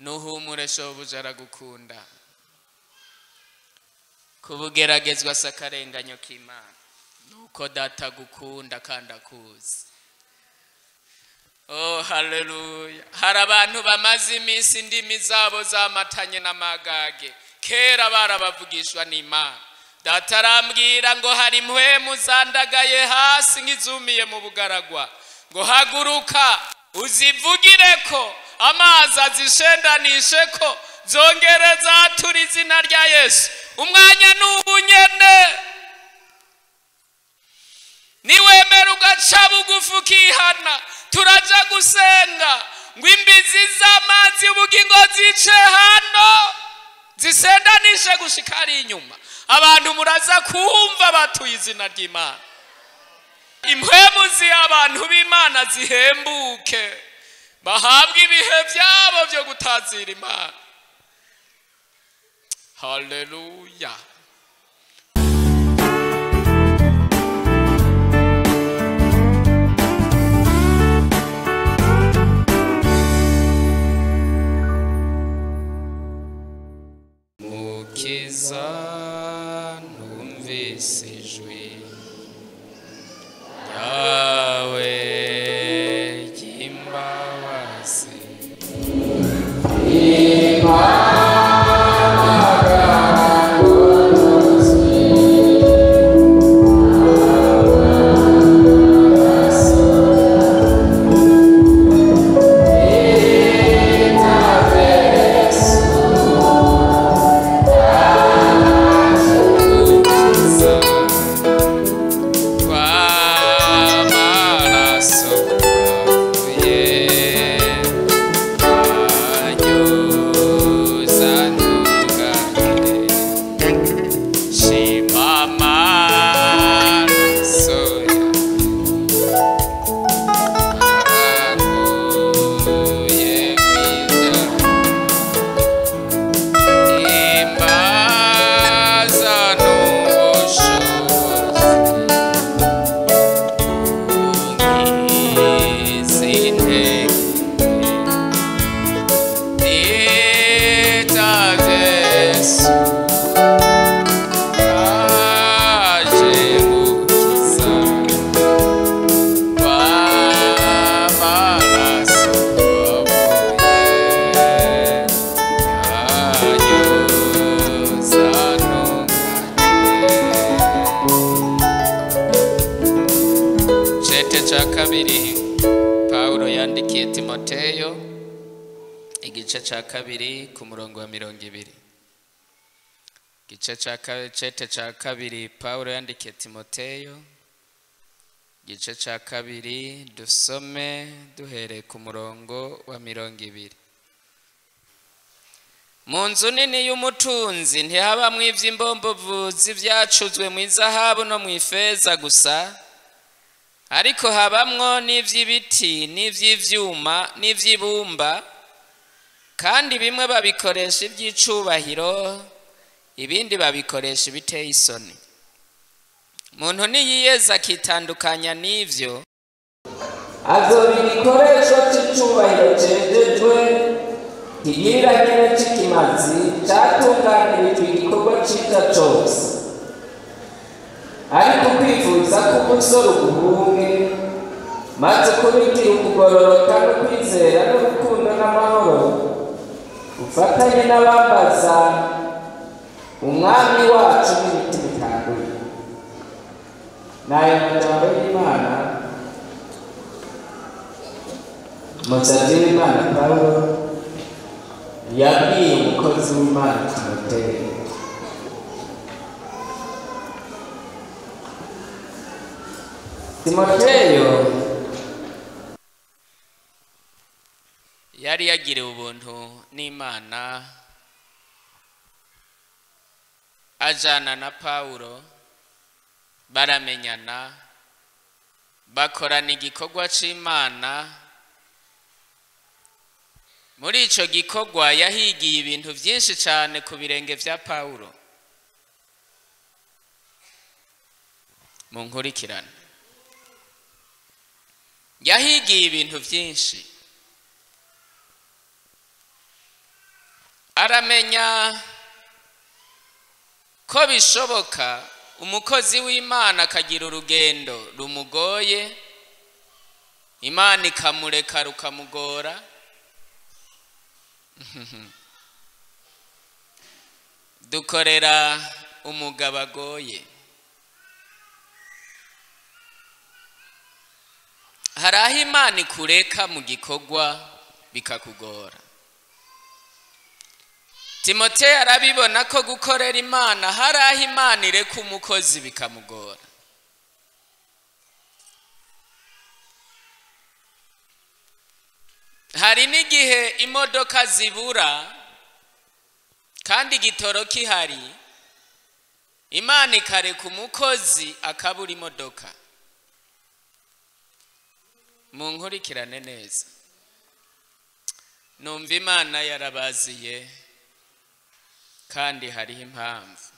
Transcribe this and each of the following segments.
Nuhumure shobuja aragukunda. Kubugeragezwa sakarenganyo k'Imana. Nuko data gukunda kandi akuzi. Oh haleluya. Hari abantu bamaze iminsi indimi zabo zamatanye n'amagage. Kera barabavugishwa n'Imana. Data arambwira ngo hari impwemu zandagaye hasi nk'izumiye mu bugaragwa. Ngo haguruka uzivugireko amazi azishendanishe ko zongere zatura izina rya Yesu. Umwanya n'ubunyene. Niwemera ugaca bugufi ukihana, turaja gusenga ngo imbizi z'amazi y'ubugingo zice hano zisendanishe gushika ari inyuma. Abantu muraza kumva batuye izina ry'Imana. Impwemu z'abantu b'Imana zihembuke, bahabwe ibihe byabo byo gutazira Imana. Haleluya. Mukiza numvise ijwi ryawe ry'imbabazi. Paulo yandikiye Timoteyo igice ca kabiri ku murongo wa 20. Igice ca cete ca kabiri Paulo yandikiye Timoteyo igice ca kabiri, dusome duhereye ku murongo wa 20. Mu nzu nini y'umutunzi ntihabamwo ivy'imbombovuzi vyacuzwe mu izahabu no mu ifeza gusa, ariko habamwo n'ivy'ibiti n'ivy'ivyuma n'ivy'ibumba, kandi bimwe babikoresha iby'icubahiro, ibindi babikoresha ibiteye isoni. Muntu niyiyeza akitandukanya n'ivyo, azoba igikoresho c'icubahiro cejejwe, kigiragire c'ikimazi catunganirijwe igikorwa ciza cose. Ariko kwifuza k'umusore uguhunge, maze kubikira ukugororoka no kwizera n'urukundo n'amahoro, ufatanye n'abambaza umwami wacu n'imitima itanduye. N'ayo majambo y'Imana, umusavyi w'Imana Pawulo yabwiye umukozi w'Imana Timoteyo. Timoteyo yari yagiriwe ubuntu n'Imana, ajana na Paulo, baramenyana, bakorana igikorwa c'Imana. Muri ico gikorwa yahigiye ibintu vyinshi cane ku birenge vya Paulo. Mu nkurikirane yahigiye ibintu byinshi. Aramenya ko bishoboka umukozi w'Imana akagira urugendo rumugoye, Imana ikamureka rukamugora. Dukorera umugabo agoye. Hari aho Imana ikureka mu gikorwa bikakugora. Timoteyo arabibona ko gukorera Imana hari aho Imana ireka umukozi bikamugora. Hari n'igihe imodoka zibura kandi igitoro kihari, Imana ikareka umukozi akabura imodoka. Munkurikirane neza. Numva Imana yarabaziye kandi hariho impamvu.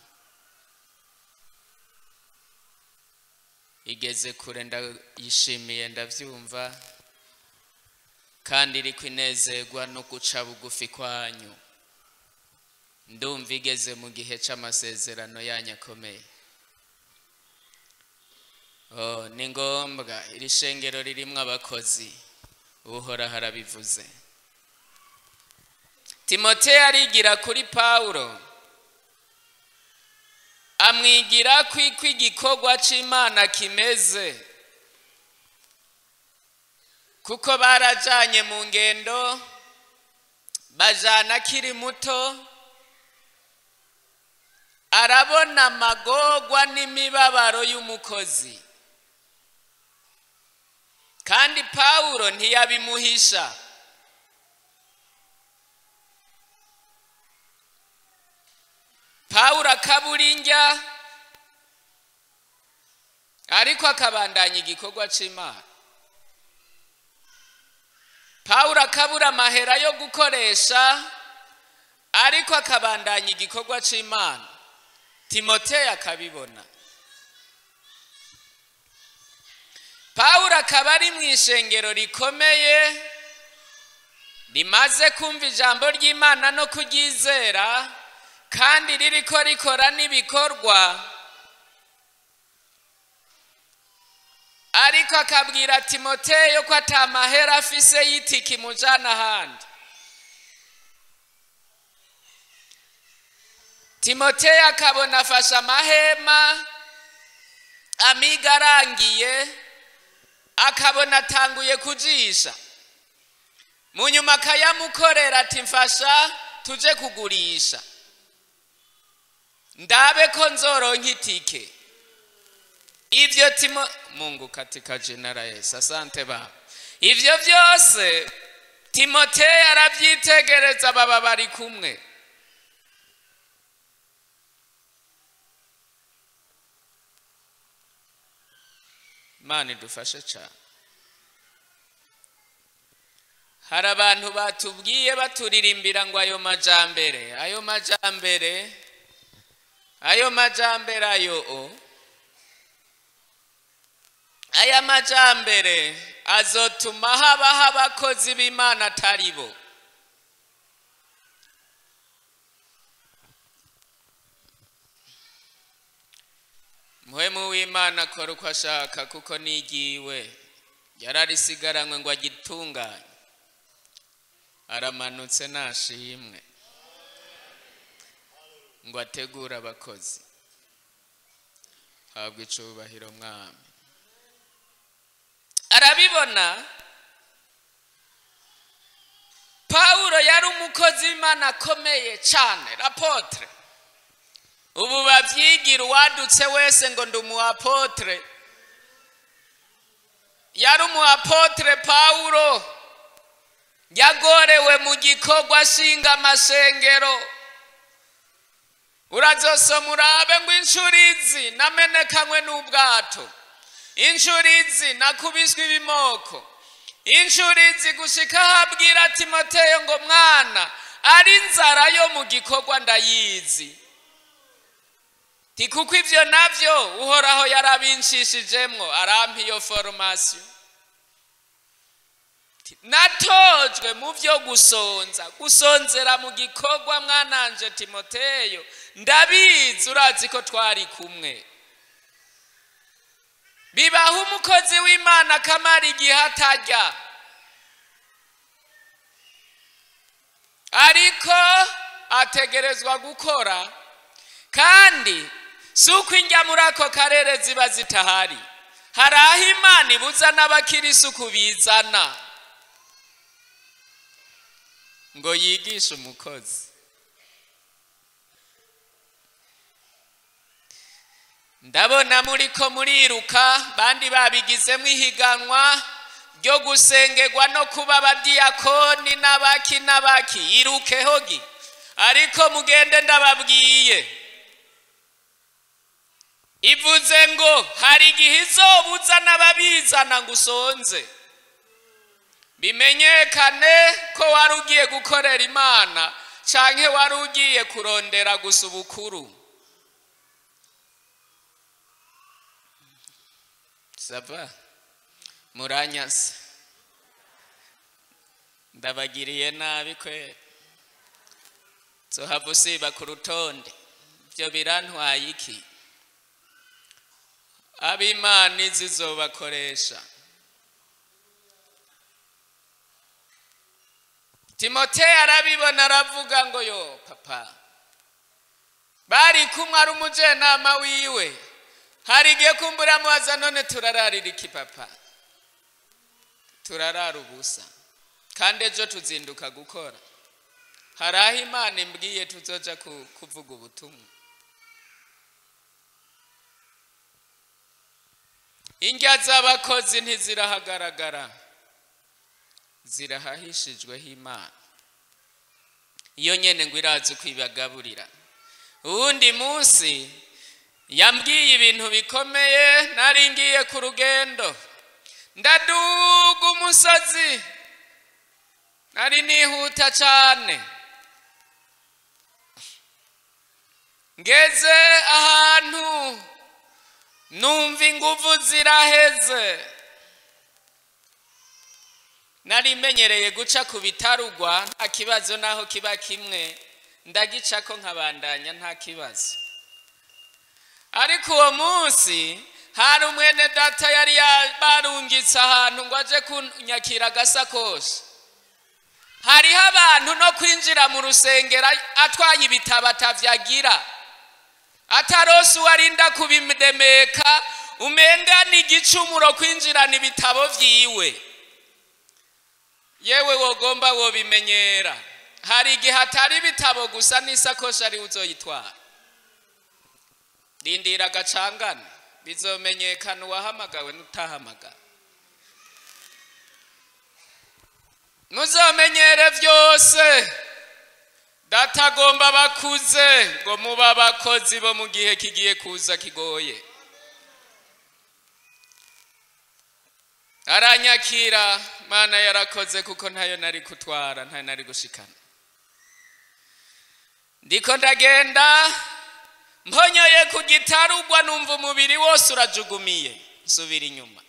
Igeze kure ndayishimiye, ndavyumva, kandi iri kwinezerwa no guca bugufi kwanyu. Ndumva igeze mu gihe c'amasezerano yanyu akomeye. Oh, ni ngombwa iri shengero ririmwo abakozi, Uhoraho arabivuze. Timoteyo arigira kuri Pawulo, amwigira kwiko igikorwa c'Imana kimeze, kuko barajanye mu ngendo, bajana akiri muto, arabona amagorwa n'imibabaro y'umukozi. Kandi Pawulo ntiyabimuhisha. Pawulo akabura indya, ariko akabandanya igikorwa c'Imana. Pawulo akabura amahera yo gukoresha, ariko akabandanya igikorwa c'Imana. Timoteyo akabibona. Pawulo akaba ari mu ishengero rikomeye, rimaze kumva ijambo ry'Imana no kuryizera, kandi ririko rikora n'ibikorwa, ariko akabwira Timoteyo ko atamahera afise y'itiki imujana ahandi. Timoteyo akabona afashe amahema, amiga arangiye, akabona atanguye kujisha. Mu nyuma akayamukorera ati mfasha tuje kugurisha, ndabe ko nzoronka itike. Ivyo Timo, Mungu katika jina la Yesu, asante Baba. Ivyo vyose Timoteyo aravyitegereza, baba bari kumwe. Imana idufashe cyane. Hari abantu batubwiye baturirimbira ngo ayo majambere, ayo majambere, ayo majambere, ayo aya majambere azotuma habaho abakozi b'Imana atari bo. Muhemu w'Imana akora uko ashaka, kuko nigiwe yararisigaranywe ngo agitunganye. Aramanutse nashimwe ngo ategure abakozi. Habwa icubahiro Mwami. Arabibona. Pawulo yari umukozi w'Imana akomeye cyane, l'apotre. Ubu bavyigira uwadutse wese ngo ndi umu apotre. Yari umu apotre Pawulo, yagorewe mu gikorwa ashinga amashengero. Urazosoma urabe ngo inshurizi namenekanywe n'ubwato, inshurizi nakubiswe ibimoko, inshurizi gushika habwira Timoteyo ngo mwana, ari inzara yo mu gikorwa ndayizi. Ti kuko ivyo navyo Uhoraho yarabinshishijemwo, arampa iyo formation. Natojwe mu byo gusonza, gusonzera mu gikorwa mwananje Timoteyo, ndabizi urazi ko twari kumwe. Bibaho umukozi w'Imana akamara igihe atarya, ariko ategerezwa gukora, kandi si uko injya muri ako karere ziba zitahari. Hari aho Imana ibuza n'abakirisitu kubizana ngo yigishe umukozi. Ndabona muriko muriruka, bandi babigizemo ihiganwa ryo gusengerwa no kuba abadiyakoni n'abaki n'abaki, irukeho gi. Ariko mugende ndababwiye, ivuze ngo hari igihe izobuza n'ababizana ngo usonze, bimenyekane ko wari ugiye gukorera Imana canke wari ugiye kurondera gusa ubukuru. Sava muranyase, ndabagiriye nabi kwe, nzohava usiba ku rutonde, ibyo birantwaye iki? Ab'Imana izizobakoresha. Timoteyo arabibona aravuga ngo yo papa, bari kumwe ari umujenama wiwe. Hari igihe kumbura mubaza none turararira iki papa? Turarara ubusa, kandi ejo tuzinduka gukora. Hari aho Imana imbwiye tuzoja kuvuga ubutumwa. Indya z'abakozi ntizirahagaragara, zirahahishijweho Imana. Iyo nyene ngo irazi uko ibagaburira. Uwundi munsi yambwiye ibintu bikomeye, nari ngiye ku rugendo, ndaduga umusozi, nari nihuta cane, ngeze ahantu numva inguvu ziraheze. Nari menyereye guca ku bitarugwa nta kibazo, naho kiba kimwe ndagicako nkabandanya nta kibazo. Ariko uwo munsi hari umwene data yari barungitse ahantu ngo aje kunyakira agasakoshi. Hariho abantu no kwinjira mu rusengero atwaye ibitabo atavyagira, atarose uwarinda kubidemeka, umenga ni igicumuro kwinjirana ibitabo vyiwe. Yewe wogomba wobimenyera. Hari igihe atari ibitabo gusa n'isakoshi ari uzoyitwara. Rindira agacangane, bizomenyekana uwahamagawe n'utahamagawe. Muzomenyere vyose, data agomba bakuze ngo muba abakozi bo mu gihe kigiye kuza kigoye. Aranyakira, Mana yarakoze kuko ntayo nari kutwara, ntayo nari gushikana. Ndiko ndagenda mponyoye ku gitarugwa, numva umubiri wose urajugumiye, nsubira inyuma.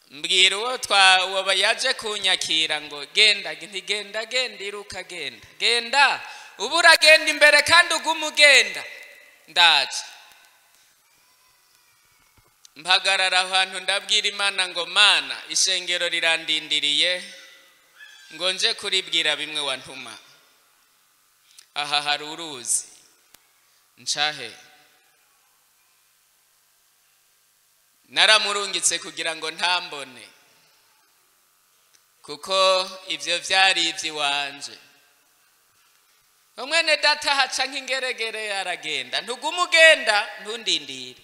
Mbwira uwo twa yaje kunyakira ngo genda, ntigenda, genda, iruka, genda, genda, ubu uragenda imbere kandi ugume ugenda. Ndaje mpagarara ahantu ndabwira Imana ngo Mana, ishengero rirandindiriye ngo nje kuribwira bimwe wantuma. Aha hari uruzi, ncahe? Naramurungitse kugira ngo ntambone, kuko ivyo vyari ivy'iwanje. Umwene data haca nk'ingeregere aragenda, ntugume ugenda, ntundindire,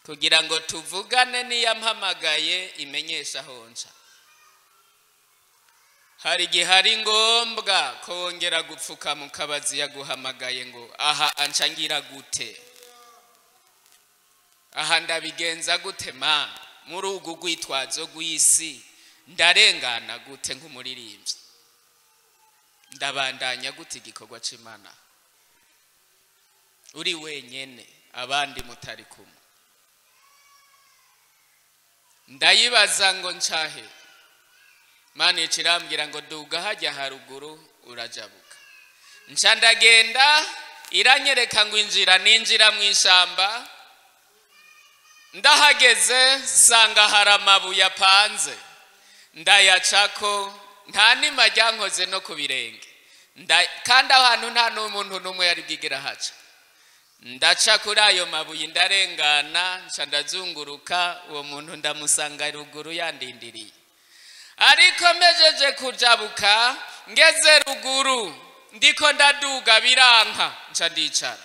kugira ngo tuvugane niyampamagaye imenyesha aho nca. Hari igihe ari ngombwa ko wongera gupfuka mu kabazi yaguhamagaye ngo aha anca ngira gute, aha ndabigenza gute ma muri ugu rwitwazo rw'isi, ndarengana gute nk'umuririmbyi, ndabandanya gute igikorwa c'Imana uri wenyene abandi mutari kumwe. Ndayibaza ngo ncahe. Imana icirambwira ngo duga hajya haruguru urajabuka. Nca ndagenda, iranyereka ngo injira, ninjira mu ishamba. Ndahageze nsanga hari amabuye apanze, ndayacako nta nima ryankoze no ku birenge. Kandi aho hantu nta n'umuntu n'umwe yari bwigera haca. Ndaca kuri ayo mabuye ndarengana, nca ndazunguruka, uwo muntu ndamusanga ruguru yandindiriye. Ariko mpejeje kujabuka ngeze ruguru ndiko ndaduga biranka, nca ndicara.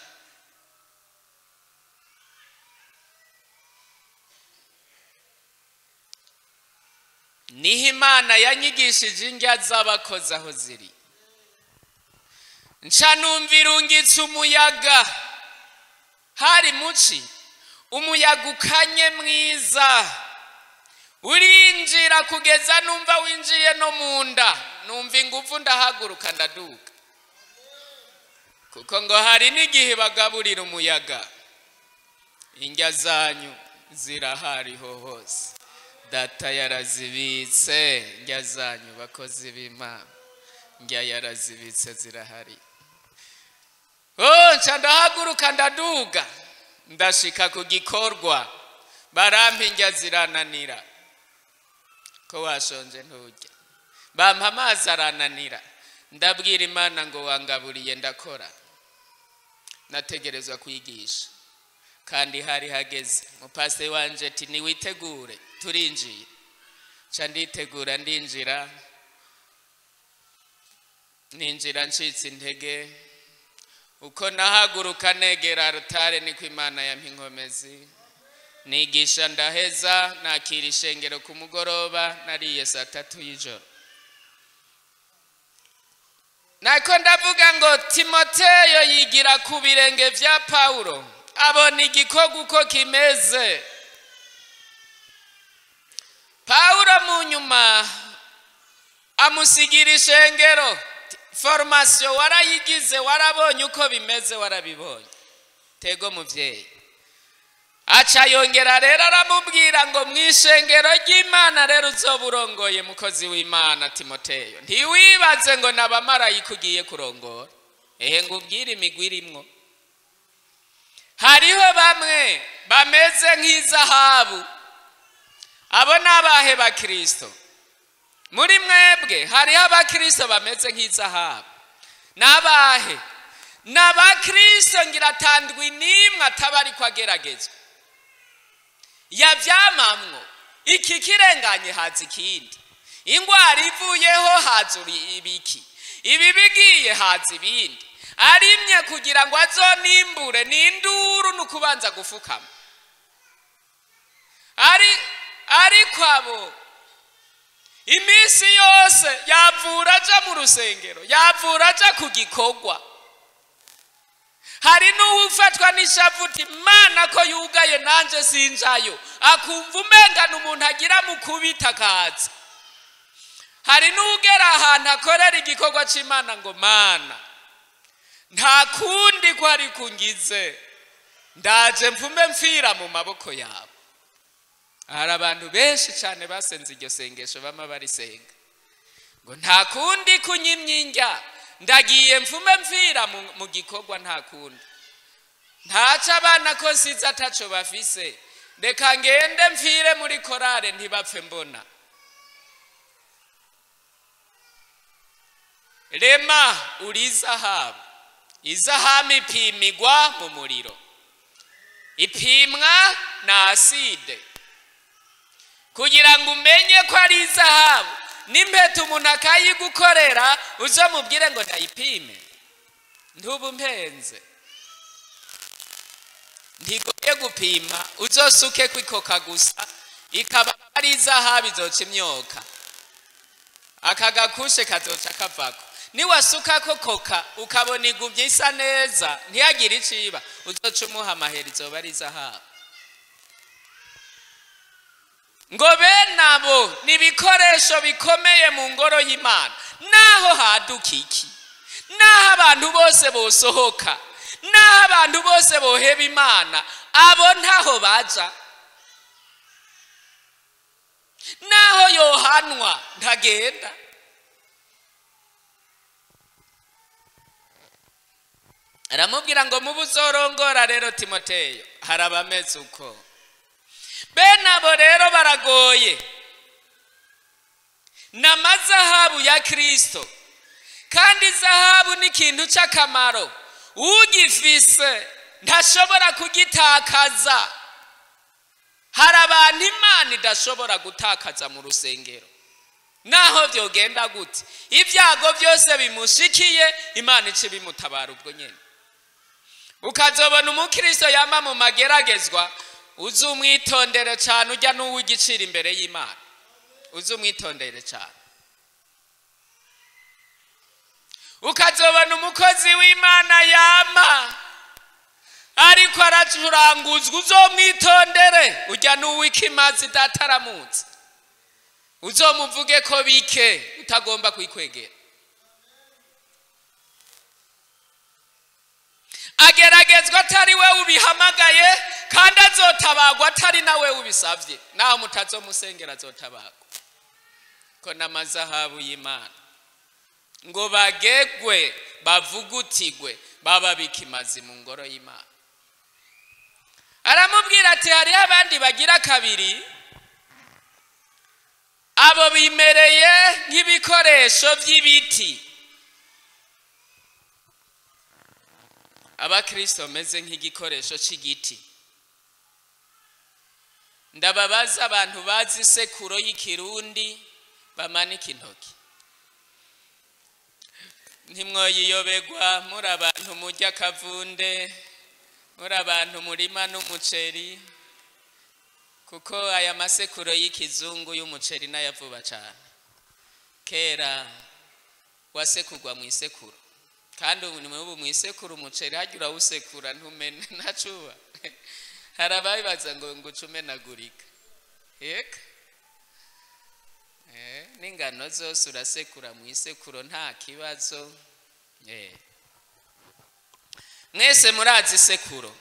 Niho Imana yanyigishije indya z'abakozi aho ziri. Nca numva irungitse umuyaga, hari muci, umuyaga ukanye mwiza, urinjira kugeza numva winjiye no munda, numva ingufu ndahaguruka ndaduka. Kuko ngo hari n'igihe bagaburira umuyaga. Indya zanyu zirahariho hose, Data yarazibitse. Indya zanyu bakozi b'Imana, indya yarazibitse zirahari. Oh, nca ndahaguruka ndaduga, ndashika ku gikorwa, barampa indya zirananira. Ko washonje nturya. Bampa amazi arananira. Ndabwira Imana ngo wangaburiye ndakora. Nategerezwa kwigisha kandi hari hageze. Mupasiteri wanje ati niwitegure turinjiye. Nca nditegura ndinjira, ninjira ncitse intege. Uko nahaguruka negera rutare niko Imana yampa inkomezi. Nigisha ndaheza, nakira ishengero ku mugoroba, nariye saa 3 y'ijoro. Nako ndavuga ngo Timoteyo yigira ku birenge vya Paulo, abona igikorwa uko kimeze. Paulo mu nyuma amusigira ishengero. Formation warayigize, warabonye uko bimeze, warabibonye. Tego muvyeyi. Aca yongera rero aramubwira ngo mwishengero ry'Imana rero uzoburongoye mukozi w'Imana Timoteyo. Ntiwibaze ngo nabamarayika ugiye kurongora. Ehe ngubwire imigwi irimwo. Hariho bamwe bameze nk'izahabu. Abo nabahe bakristo. Muri mwebwe hariho abakristo bameze nk'izahabu. Nabahe? N'abakristo ngira tandwi nimwe atabari kwageragezwa. Yavyamamwo iki kirenganye haza ikindi, ingwara ivuyeho haza ibiki, ibi bigiye haza ibindi. Arimye kugira ngo azonimbure n'induru n'ukubanza gufukama. Ariko abo iminsi yose yavura aja mu rusengero, yavura aja ku gikorwa. Hari n'uwufatwa n'ishavu Imana ko yugaye nanje sinjayo, akumva umenga n'umuntu agira mu kubita akaza. Hari n'ugera ahantu akorera igikorwa c'Imana ngo Mana nta kundi ko ari kungize, ndaje mfume mfira mu maboko yawe. Hari abantu benshi cyane basenze iryo sengesho bama barisenga ngo nta kundi kunyimyinjya, ndagiye mfume mfira mu gikorwa, nta kundi. Ntaca abana ko siza ataco bafise, reka ngende mfire muri korale ntibapfe mbona. Rema uri izahabu, izahabu ipimigwa mu muriro, ipimwa na aside. Kugira ngo umenye ko ari izahabu, n'impeta umuntu akayigukorera uzamubwire ngo ndayipime, ntubu mpenze. Ntigoye gupima, uzosuke kwikoka gusa, ikaba ari izahabu izoca imyoka, aka gakushe kazoca kavako. Niwasukako koka ukabona igumye isa neza ntiyagire iciba, uzoca umuha amahera, izoba ari izahabu. Ngo bene abo ni ibikoresho bikomeye mu ngoro y'Imana. Naho haduka iki, naho abantu bose bosohoka, naho abantu bose boheba Imana, abo ntaho baja. Naho yohanwa ntagenda. Aramubwira ngo mubuzorongora rero Timoteyo harabameze uko. Bene abo rero baragoye. N'amazahabu ya Kristo. Kandi zahabu ni ikintu cy'akamaro. Ugifise ntashobora kugitakaza. Hari abantu Imana idashobora gutakaza mu rusengero. Naho byogenda gute, ibyago byose bimushikiye Imana ice bimutabara ubwo nyene. Ukazobona umukristo yama mu mageragezwa, uzumwitondere cyane, ujya n'uw'igiciro imbere y'Imana. Uzumwitondere cyane. Ukazobona umukozi w'Imana yama ariko aracuranguzwa, uzomwitondere, ujya n'uw'ikimazi dataramutse. Uzomuvuge ko bike utagomba kwikwegera. Ageragezwa atari we ubihamagaye, kandi azotabagwa atari nawe ubisavye. Naho mutazomusengera azotabagwa. Ko n'amazahabu y'Imana ngo bagegwe bavugutigwe baba bikimazi mu ngoro y'Imana. Aramubwira ati hari abandi bagira kabiri, abo bimereye nk'ibikoresho by'ibiti. Abakristo bameze nk'igikoresho c'igiti. Ndababaza abantu bazi isekuro y'ikirundi bamanika intoki. Ntimwoyiyobegwa muri abantu murya akavunde, muri abantu murima n'umuceri, kuko aya masekuro y'ikizungu y'umuceri n'ayavuba cyane. Kera wasekugwa mu isekuro, kandi ubu mu isekuro umuceri hajya urawusekura ntumene ntacuba. Hari ababibaza ngo ucumenagurika. Eka n'ingano zose urasekura mu isekuro nta kibazo. Mwese murazi isekuro.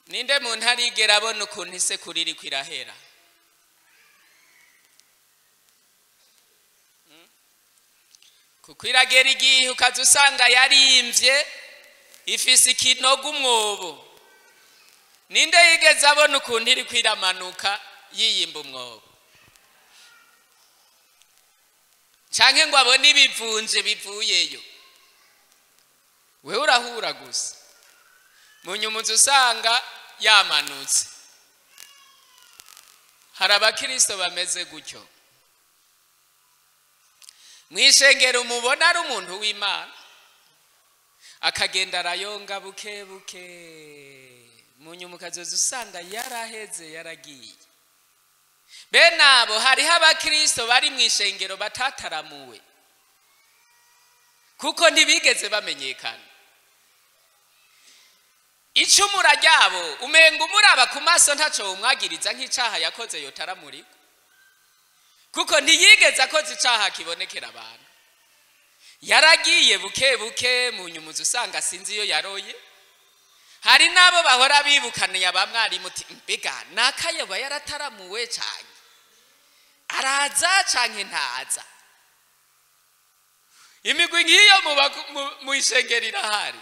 Ninde muntu arigera abona ukuntu isekuro iri kwirahera? Kuko iragera igihe ukaza usanga yarimvye ifise ikinogo umwobo. Ninde yigeze abona ukuntu iri kwiramanuka yiyimba umwobo? Canke ngo abone ibivunje bivuyeyo. Wewe urahura gusa. Munyumuzi usanga yamanutse. Hari abakristo bameze gutyo. Mwishengero umubona ari umuntu w'Imana, akagenda arayonga buke buke, munyumukazoza usanga yaraheze yaragiye. Bene abo hariho abakristo bari mwishengero batataramuwe, kuko ntibigeze bamenyekana. Icumura ryabo umenga umuraba ku maso ntaco umwagiriza nk'icaha yakoze yotaramuriko, kuko ntiyigeze akoze icaha kibonekera abantu. Yaragiye buke buke, munyumuzi usanga sinzi iyo yaroye. Hari nabo bahora bibukaniye abamwarimu uti mbega nakayoba yarataramuwe cyane, araza canke ntaza. Imigwi ngiyo mu ishengero irahari.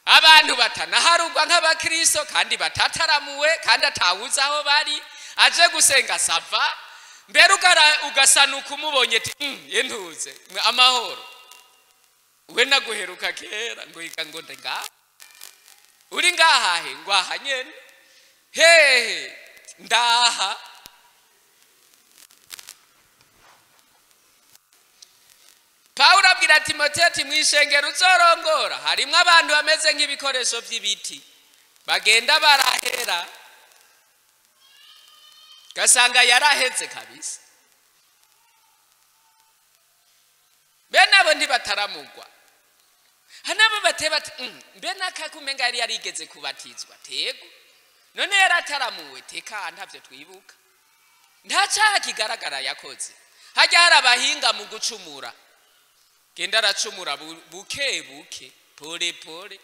Abantu batanaharugwa nk'abakristo kandi batataramuwe, kandi atawuzi aho bari, aje gusenga sava mbere ugasanuka umubonye ati entuze amahoro, we naguheruka kera ngo iga ngo ndenga uri ngahahe ngwaha nyene hehe ndaha. Paulo abwira Timoteyo ati mwishengero uzorongora harimwo abantu bameze nk'ibikoresho by'ibiti, bagenda barahera, gasanga yaraheze kabisa. Bene abo ntibataramugwa. Hanabo bateba mbe nakakumenga yari yarigeze kubatizwa tego, none yarataramuwe teka ntavyo twibuka, nta caha kigaragara yakoze. Hajya hari abahinga mu gucumura, genda aracumura buke buke pole pole,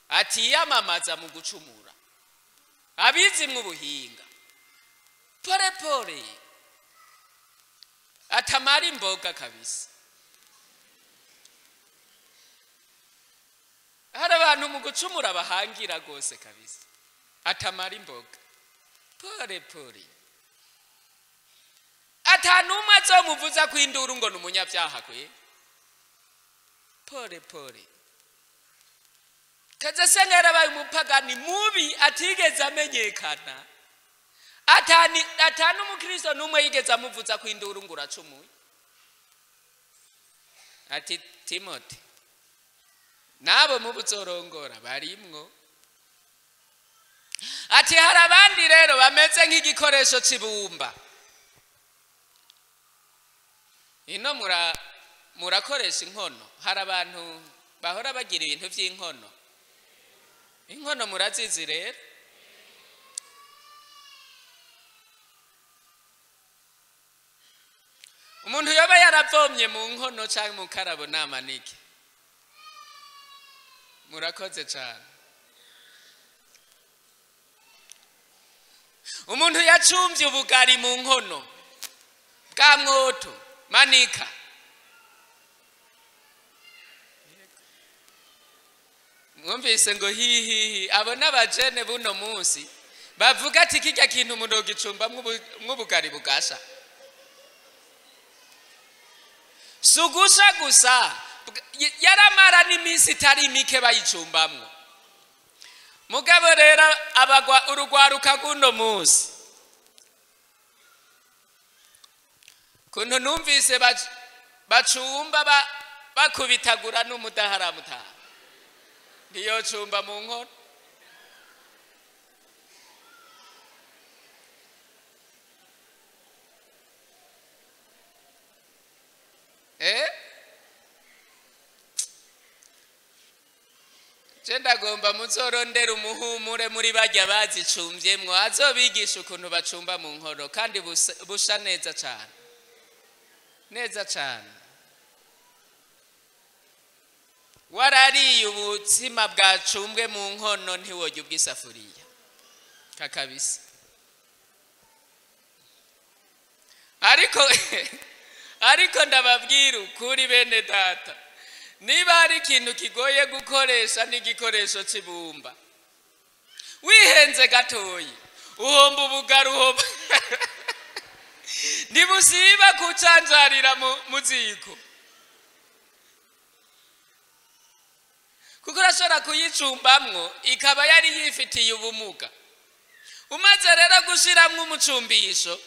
atiyamamaza mu gucumura, abizi mu buhinga. Pole pole atamara imboga kabisa. Hari abantu mu gucumura bahangira rwose kabisa, atamara imboga pole pole, atanumwe azomuvuza kwinduru ngo numunyabyaha kwe. Pole pole kaza senga yarabaye umupagani mubi atigeze amenyekana, atani umukristo numwe yigeze amuvuza kwinduru ngo uracumuye. Ati Timothy, nabo mubuzorongora barimwo. Ati hari abandi rero bameze nk'igikoresho c'ibumba. Ino murakoresha inkono. Hari abantu bahora bagira ibintu vy'inkono. Inkono murazizi rero. Umuntu yoba yaravomye mu nkono canke mu karabo namanike. Murakoze cyane. Umuntu yacumvye ubugari mu nkono bwa mwoto, manika. Mwumvise ngo hihihi. Abo n'abajene buno munsi bavuga ati kirya kintu umuntu gicumba mw'ubugari bugasha. Sugusha gusa yaramara n'iminsi itari mike bayicumbamwo. Mugabo rero abagwa urugwaruka guno munsi, kuntu numvise bacumba bakubitagura n'umudaharamutaha, ntiyocumba mu nkono. Ndagomba muzorondera umuhumure muri bajya bazicumvyemwo, azobigisha ukuntu bacumba mu nkono, kandi busha neza cyane, neza cyane. Warariye ubutsima bwacumbwe mu nkono ntiworya ubw'isafuriya kakabisa. Ariko ndababwira ukuri bene data, niba hari ikintu kigoye gukoresha n'igikoresho c'ibumba, wihenze gatoyi uhomba ubugari, uhomba ntibusiba kucanjarira mu ziko, kuko urashobora kuyicumbamwo ikaba yari yifitiye ubumuga. Umaze rero gushiramwo umucumbisho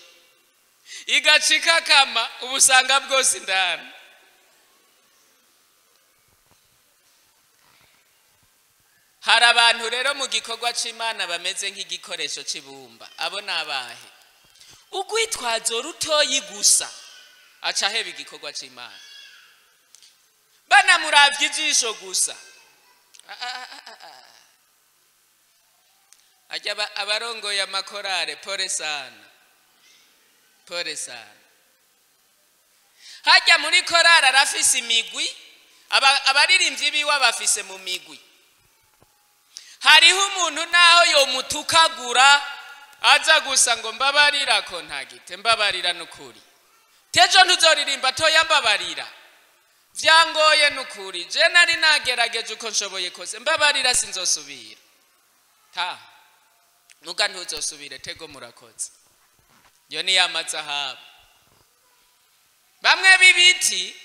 igacika kama ubusanga bwose indani. Hari abantu rero mu gikorwa c'Imana bameze nk'igikoresho c'ibumba. Abo nabahe? Ugwitwazo rutoyi gusa aca aheba igikorwa c'Imana. Banamuravye ijisho gusa. Ajya abarongoye amakorare, pole sana, pole sana. Hajya muri korare arafise imigwi, abaririmbyi biwe bafise mu migwi. Hariho umuntu naho yomutukagura aza gusa ngo mbabarira ko ntagite, mbabarira nukuri. Tejo ntuzoririmba toya mbabarira. Vyangoye nukuri. Je nari nagerageje uko nshoboye kose, mbabarira sinzosubira. Ta. Nuga ntuzosubire, tego murakoze. Yo ni yamazahabu. Bamwe b'ibiti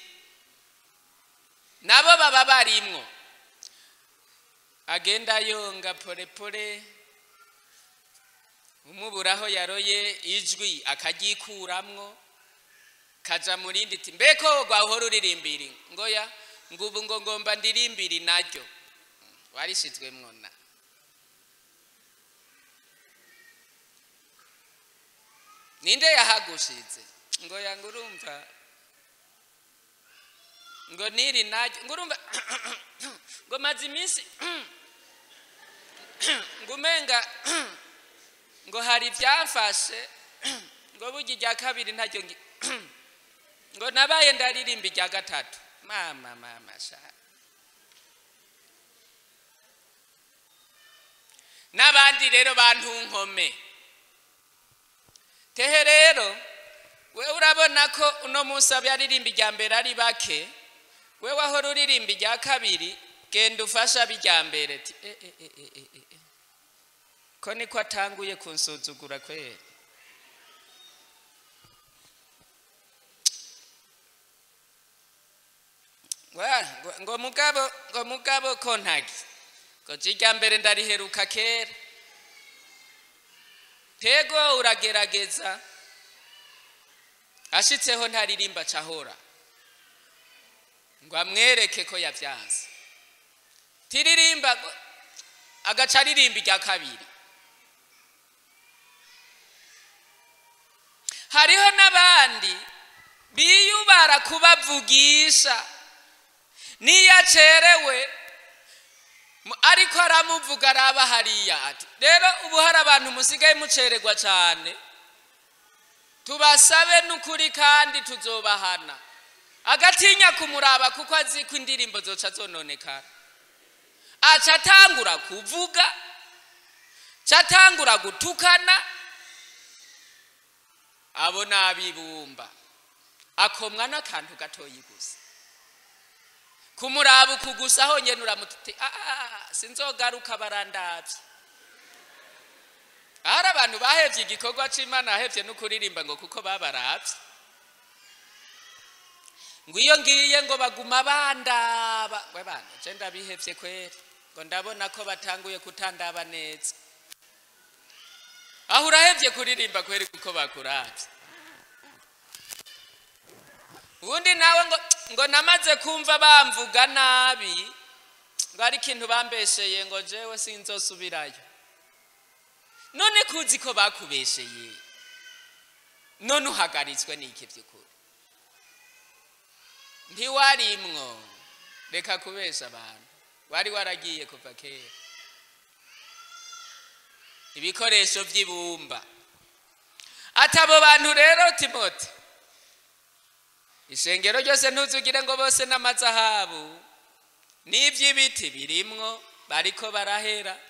nabo baba barimwo. Agenda yonga pole pole, umuburaho yaroye ijwi akagikuramwo kaja murindi ti mbeko gwahora uririmbiri ngoya ngubu ngo ngomba ndirimbiri naryo warishizwemwo na ninde yahagushize ngoya ngurumva ngo niri naryo ngurumva ngo maze iminsi ngumenga ngo hari byamfashe ngo burya irya kabiri ntacyo ngo nabaye ndaririmba irya gatatu mama mama sha. N'abandi rero bantu nkome Tehe rero we urabona ko uno munsi abaririmba irya mbere ari bake, we wahora uririmba irya kabiri, genda ufasha ab'irya mbere. Ko niko atanguye kunsuzugura kweri. Ngo mugabo, ngo mugabo ko ntagi ngo irya mbere ndariheruka kera. Tego uragerageza, ashitseho ntaririmba cahora ngo amwereke ko yavyanse. Tiririmba agaca aririmba irya kabiri. Hariho n'abandi biyubara kubavugisha, niyo acerewe ariko aramuvuga araba hariya ati rero ubu hari abantu musigaye mucererwa cyane, tubasabe n'ukuri kandi tuzobahana. Agatinya kumuraba kuko azi ko indirimbo zoca zononekara. Aca atangura kuvuga, aca atangura gutukana. Abo n'abibumba akomwa n'akantu gatoyi gusa. Kumuraba ukugusa honyene uramuti sinzogaruka barandavye. Hari abantu bahevye igikorwa c'Imana, bahevye no kuririmba ngo kuko babaravye. Ngo iyo ngiye ngo baguma bandaba, we bana je ndabihevye kweri, ngo ndabona ko batanguye kutandaba neza. Aho urahevye kuririmba kweri kuko bakuravye. Ubundi nawe ngo namaze kumva bamvuga nabi, ngo ari ikintu bambesheye ngo jewe sinzosubirayo. None kuzi ko bakubesheye, none uhagaritswe n'iki vy'ukuri? Ntiwarimwo, reka kubesha abantu, wari waragiye kuva kera. Ibikoresho vy'ibumba. Ati abo bantu rero Timote, ishengero ryose ntuzugire ngo bose n'amazahabu n'ivy'ibiti birimwo, bariko barahera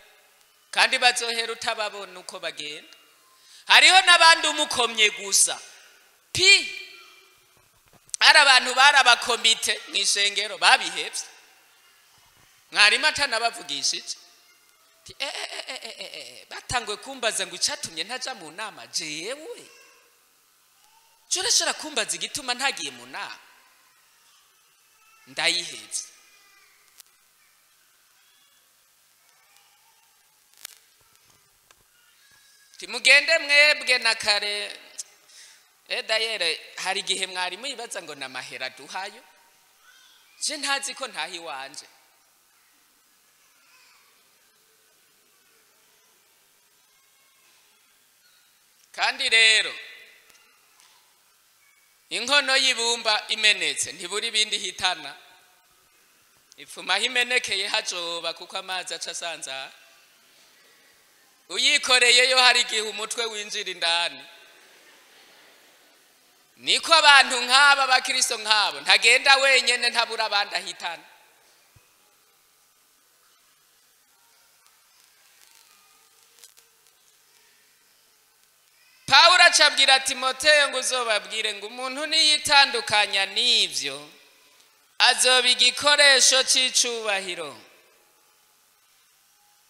kandi bazohera utababona uko bagenda. Hariho n'abandi umukomye gusa pi, ari abantu barabakomite mw'ishengero babihevye, mwarimu atanabavugishije. Batangwe kumbaza ngo icatumye ntaja mu nama jewe. Urashobora kumbaza igituma ntagiye mu nama? Ndayihevye. Timugende mwebwe na kare. Dayere hari igihe mwarimu yibaza ngo namahera duhayo, je ntazi ko ntahi iwanje. Kandi rero inkono y'ibumba imenetse ntiburi ibindi hitana, ipfuma aho imenekeye hajoba kuko amazi aca asanzara. Uyikoreyeyo hari igihe umutwe winjira indani. Niko abantu nk'aba bakristo nk'abo ntagenda wenyene, ntabura abandi ahitana. Pawulo acabwira Timoteyo ngo uzobabwire ngo umuntu niyitandukanya n'ivyo azoba igikoresho c'icubahiro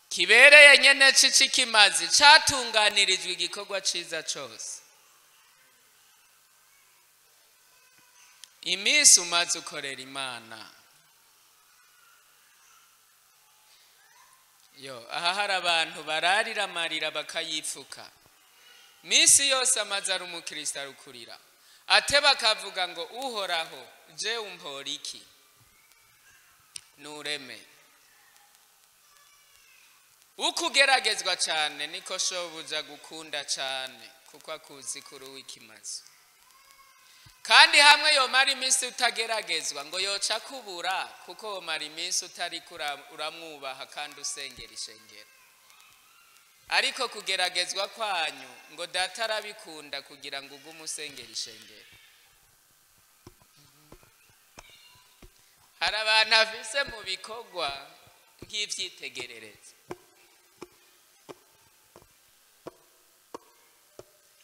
kibereye nyene c'ikimazi catunganirijwe igikorwa ciza cose. Iminsi umaze ukorera Imana. Yo, aha hari abantu bararira amarira bakayipfuka. Misi yose amaze ari umukristo arukurira, ateba akavuga ngo uhoraho je umpora iki? Nureme. Ukugeragezwa cyane niko shobuja gukunda cyane, kuko akuzi kuri w'ikimazi. Kandi hamwe yomara iminsi utageragezwa ngo yoca kubura, kuko yomara iminsi utari uramwubaha kandi usengera ishengero. Ariko kugeragezwa kwanyu ngo data arabikunda kugira ngo ugume usengera ishengero. Hari abantu afise mu bikorwa nk'ivyitegererezo.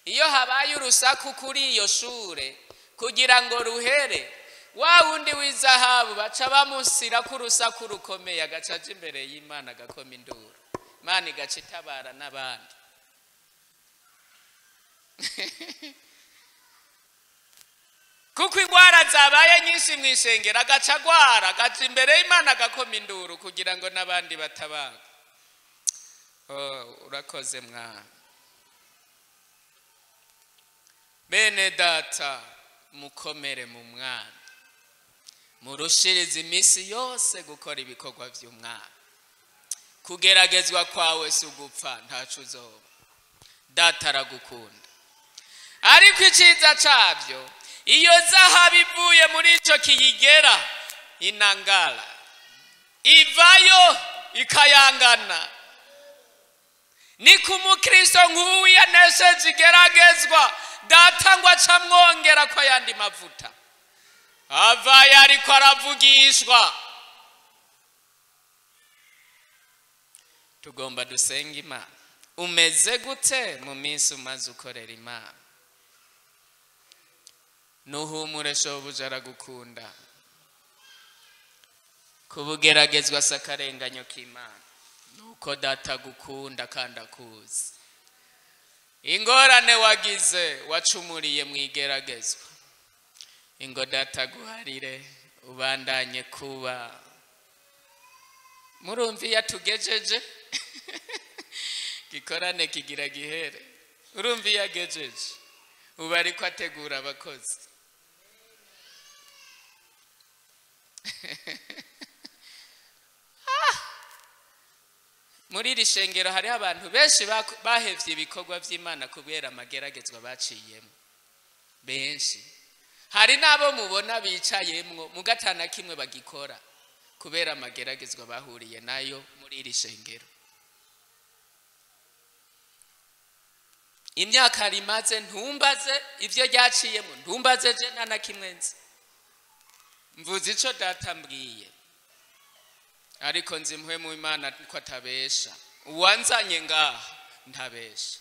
Iyo habaye urusaku kuri iyo shure kugira ngo ruhere, wa wundi w'izahabu baca bamusira ko urusaku rukomeye, agaca aja imbere y'Imana agakoma induru, Imana igaca itabara n'abandi. Kuko ingwara zabaye nyinshi mu ishengero, agaca agwara, agaca imbere y'Imana agakoma induru kugira ngo n'abandi batabaga. Oh, urakoze mwana. Bene data, mukomere mu mwana, murushirize iminsi yose gukora ibikorwa by'umwana. Kugeragezwa kwawe si ugupfa, ntaco uzoba. Data aragukunda. Ariko iciza cabyo, iyo zahabu ivuye muri ico kiyigera inangala, ivayo ikayangana. Ni ku mukristo nk'uyu yanesheje igeragezwa, data ngo acamwongera ko ayandi mavuta avayo ariko aravugishwa. Tugomba dusenga Imana. Umeze gute mu minsi umaze ukorera Imana? Nuhumure, shobuja aragukunda. Kubugeragezwa si akarenganyo k'Imana, nuko data agukunda kandi akuzi. Ingorane wagize wacumuriye mu igeragezwa, ingo data aguharire ubandanye kuba. Murumva iyo atugejeje gikorane kigira gihere. Urumva iyo agejeje uba ariko ategura abakozi. Muri iri shengero hariho abantu benshi bahevye ibikorwa vy'Imana kubera amageragezwa baciyemo. Benshi. Hari n'abo mubona bicayemwo mugatana kimwe bagikora kubera amageragezwa bahuriye nayo muri iri shengero. Imyaka rimaze ntumbaze ivyo ryaciyemo, ntumbaze je nta na kimwe nzi. Mvuze ico data mbwiye, ariko nzi mpwe mu Imana ko atabesha. Uwanzanye ngaha ntabesha.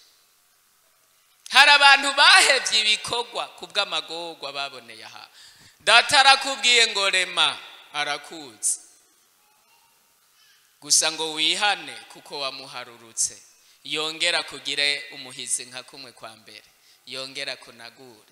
Hari abantu bahevye ibikorwa kubw'amagorwa baboneye aha. Data arakubwiye ngo rema, arakuzi. Gusa ngo wihane kuko wamuharurutse. Yongera kugire umuhizi nka kumwe kwa mbere, yongera kunagure.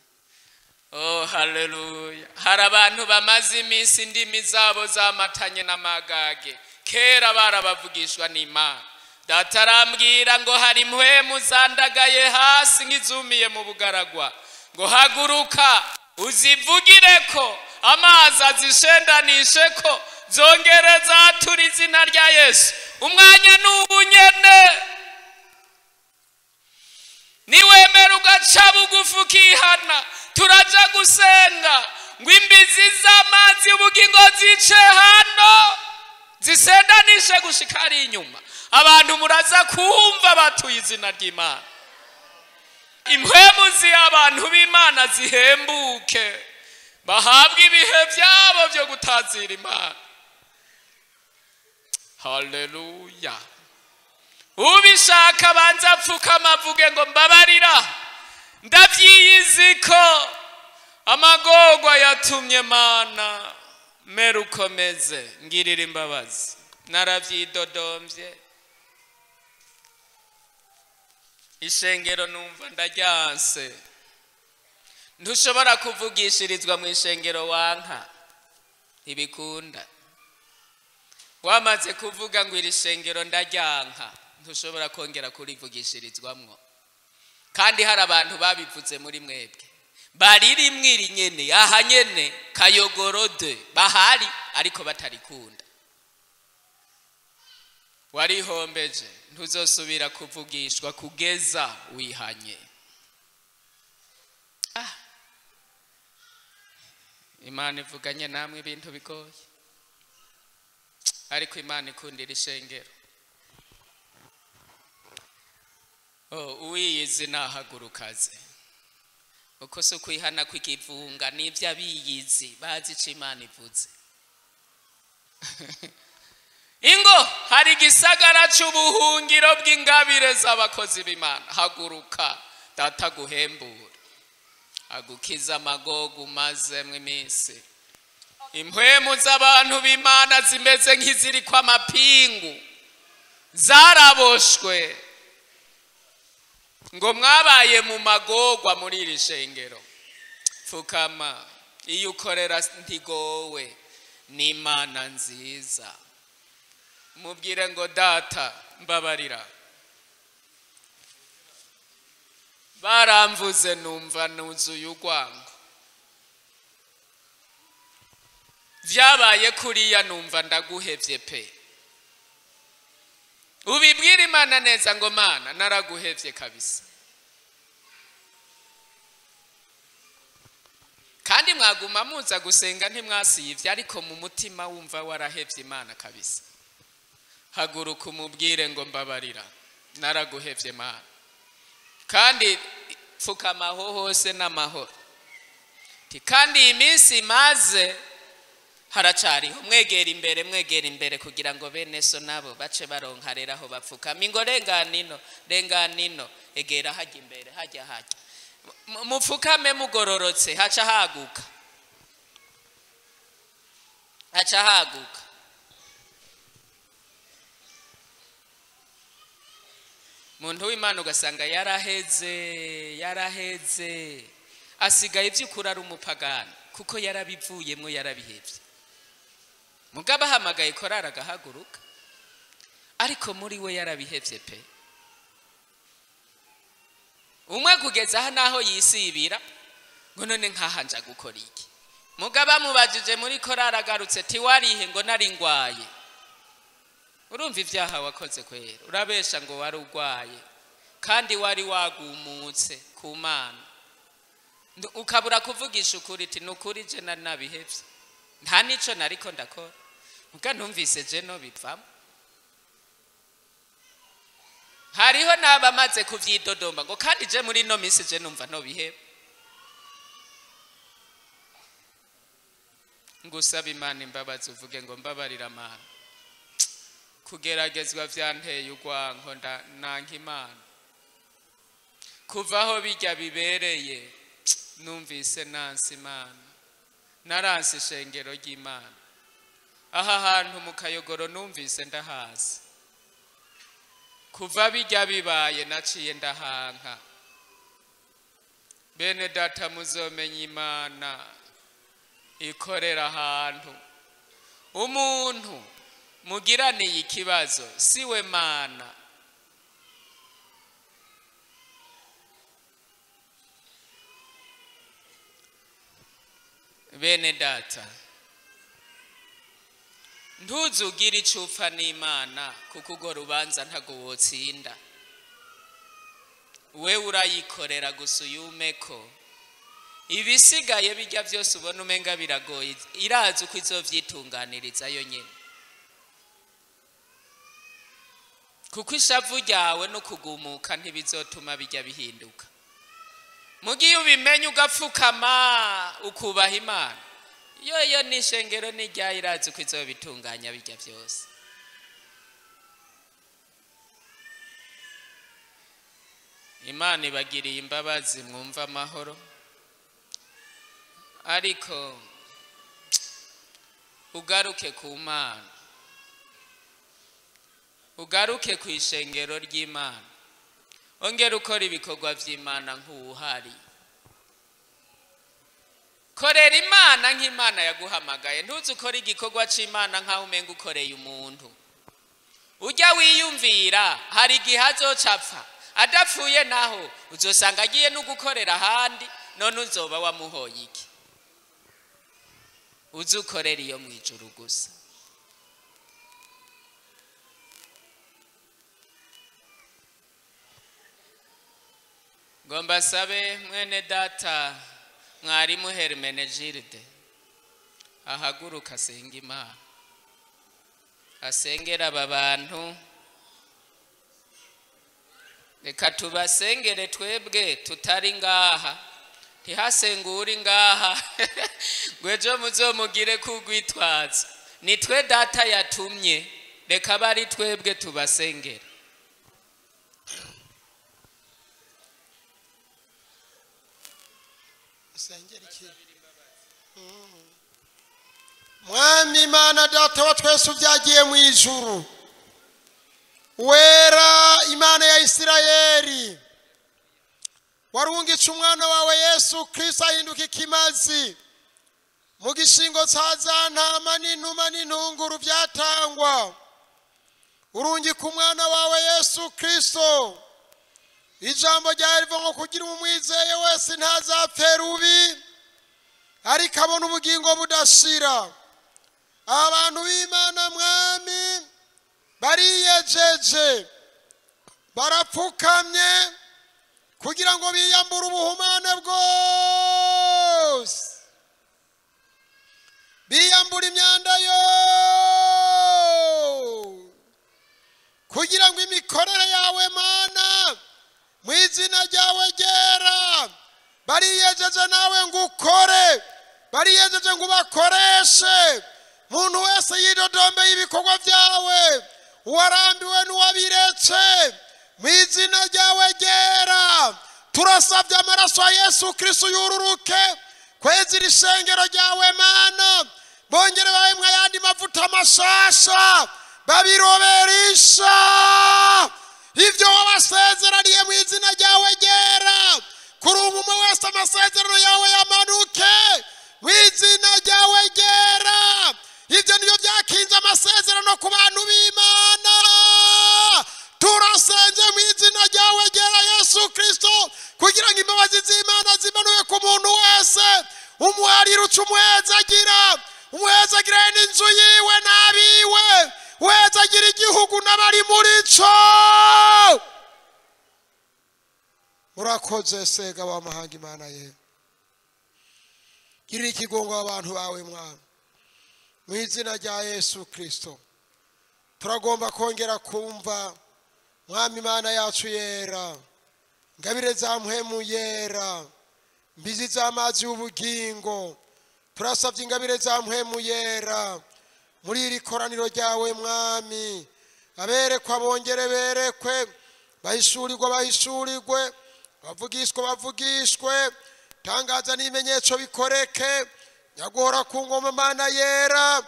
Oh, haleluya. Hari abantu bamaze iminsi indimi zabo zamatanye n'amagage, kera barabavugishwa n'Imana. Data arambwira ngo hari impwemu zandagaye hasi nk'izumiye mu bugaragwa, ngo haguruka uzivugireko, amazi azishendanisheko, zongere zatura izina rya Yesu. Umwanya n'ubunyene. Niwemera ugaca bugufi ukihana, turaja gusenga ngo imbizi z'amazi y'ubugingo zice hano, zisendanishe gushika ari inyuma. Abantu muraza kumva batuye izina ry'Imana. Impwemu z'abantu b'Imana zihembuke, bahabwe ibihe byabo byo gutazira Imana. Haleluya. Ubishaka banza apfukama avuge ngo mbabarira, ndavyiyiziko amagorwa yatumye Mana mera ukomeze, ngirira imbabazi, naravyidodomvye. Ishengero numva ndaryanse. Ntushobora kuvugishirizwa mu ishengero wanka, ntibikunda. Wamaze kuvuga ngo iri shengero ndaryanka, ntushobora kongera kurivugishirizwamwo. Kandi hari abantu babivuze muri mwebwe, baririmwo iri nyene, aha nyene kayogorode bahari ariko batarikunda. Warihombeje, ntuzosubira kuvugishwa kugeza wihanye. Imana ivuganye namwe ibintu bigoye, ariko Imana ikundira ishengero. Oh, uwiyizi nahagurukaze. Uko si ukwihana kw'ikivunga, n'ivyo abiyizi bazi ico Imana ivuze. Ingo hari igisagara c'ubuhungiro bw'ingabire z'abakozi b'Imana. Haguruka, Data aguhembura, agukiza amagogo umazemwo iminsi. Impwemu z'abantu b'Imana zimeze nk'iziriko amapingu, zaraboshwe ngo mwabaye mu magorwa muri iri shengero. Pfukama, iyo ukorera ntigowe, ni Imana nziza. Mubwire ngo data mbabarira, baramvuze numva nuzuye urwango, vyabaye kuriya numva ndaguhevye pe. Ubibwire Imana neza ngo Mana naraguhevye kabisa. Kandi mwaguma muza gusenga ntimwasivye, ariko mu mutima wumva warahevye Imana kabisa. Haguruka umubwire ngo mbabarira, naraguhevye Mana. Kandi pfukama aho hose n'amahoro. Kandi iyi minsi maze haracariho, mwegera imbere, mwegera imbere kugira ngo bene so nabo bace baronka rero aho bapfukama. Ingo renganino, renganino, egera hajya imbere, hajya hajya. Mupfukame mugororotse, haca haguka, haca haguka. Muntu w'Imana ugasanga yaraheze, yaraheze, asigaye ivy'ukuri ari umupagani kuko yarabivuyemwo, yarabihevye. Mugabo ahamagaye korari agahaguruka, ariko muri we yarabihevye pe. Umwe kugeza aha naho yisibira ngo none nkaha nja gukora iki? Mugabo amubajije muri korari agarutse ti warihe? Ngo nari ngwaye. Urumva ivyaha wakoze kwera, urabesha ngo wari urwaye kandi wari wagumutse ku Mana, ukabura kuvugisha ukuri ti nukuri je nari nabihevye, nta nico nariko ndakora, muga numvise je no bivamo. Hariho n'abamaze kuvyidodomba ngo kandi je muri no minsi je numva no biheba. Ngusaba Imana imbabazi, uvuge ngo mbabarira Mana, kugeragezwa vyanteye urwanko nanka Imana. Kuva aho bijya bibereye numvise nansi Imana, naranse ishengero ry'Imana. Aha hantu mu Kayogoro numvise ndahazi, kuva bijya bibaye naciye ndahanka. Bene data muzomenya Imana ikorera ahantu. Umuntu mugiraniye ikibazo siwe Mana. Bene data, ntuzugire ico upfa n'Imana kuko urwo rubanza ntago wotsinda. We urayikorera gusa uyumeko, ibisigaye bijya vyose ubona umenga biragoye, irazi uko izovyitunganiriza yo nyene. Kuko ishavu ryawe no kugumuka ntibizotuma bijya bihinduka. Mugiye ubimenye ugapfukama ukubaha Imana, yoyo n'ishengero n'iryayo irazi uko izobitunganya bijya vyose. Imana ibagiriye imbabazi mwumva amahoro, ariko ugaruke ku Mana, ugaruke ku ishengero ry'Imana, ongera ukora ibikorwa vy'Imana nk'uwuhari. Korera Imana nk'Imana yaguhamagaye, ntuze ukora igikorwa c'Imana nk'aho umenga ukoreye umuntu. Ujya wiyumvira hari igihe azocapfa, adapfuye naho uzosanga agiye no gukorera ahandi, none uzoba wamuhoye iki? Uze ukorera iyo mw'ijuru gusa. Ngomba sabe mwene data mwarimu Hermenegilde ahaguruka asenga Imana, asengera aba bantu. Reka tubasengere twebwe tutari ngaha, ntihasengure ngaha ngo ejo muzomugire kugwitwaza. Ni twe data yatumye, reka bari twebwe tubasengera. Sengera iki? Mwami Imana Data wa twese ubyagiye mu ijuru, wera Imana ya Isirayeli, warungitse umwana wawe Yesu Kristo ahinduka ikimazi mu gishingo cya za ntama n'inuma n'intunguru byatangwa. Urungika umwana wawe Yesu Kristo, ijambo ryawe rivuga ngo kugira umwizeye wese ntazapfe rubi, ariko abona ubugingo budashira. Abantu b'Imana Mwami bariyejeje, barapfukamye kugira ngo biyambure ubuhumane bwose, biyambure imyanda yose, kugira ngo imikorere yawe Mana mu izina ryawe ryera. Bariyejeje nawe ngo ukore, bariyejeje ngo ubakoreshe. Muntu wese yidodombeye ibikorwa byawe, uwarambiwe n'uwabiretse, mu izina ryawe ryera turasabye amaraso ya Yesu Kristo yururuke kweza iri shengero ryawe Mana, bongere bahemwe ayandi mavuta mashasha babiroberisha ibyo wabasezeraniye mu izina ryawe ryera. Kuri umwe wese amasezerano yawe yamanuke mu izina ryawe ryera. Ibyo nibyo byakinze amasezerano ku bantu b'Imana. Turasenze mu izina ryawe ryera Yesu Kristo, kugira ngo imbabazi z'Imana zimanuke ku muntu wese. Umuharira uca umuhezagira, umuhezagira n'inzu yiwe n'abiwe, uhezagira igihugu n'abari muri cyo. Murakoze Sega w'amahanga Imana ye, girira ikigongo abantu bawe Mwana, mu izina rya Yesu Kristo. Turagomba kongera kumva Mwami Imana yacu yera, ingabire za mpwemu yera, mbizi z'amazi y'ubugingo. Turasabye ingabire za mpwemu yera muri iri koraniro ryawe Mwami, aberekwa bongere berekwe, bahishurirwe bahishurirwe, bavugishwe bavugishwe, tangaza n'ibimenyetso bikoreke. Nyaguhora ku ngoma Mana yera,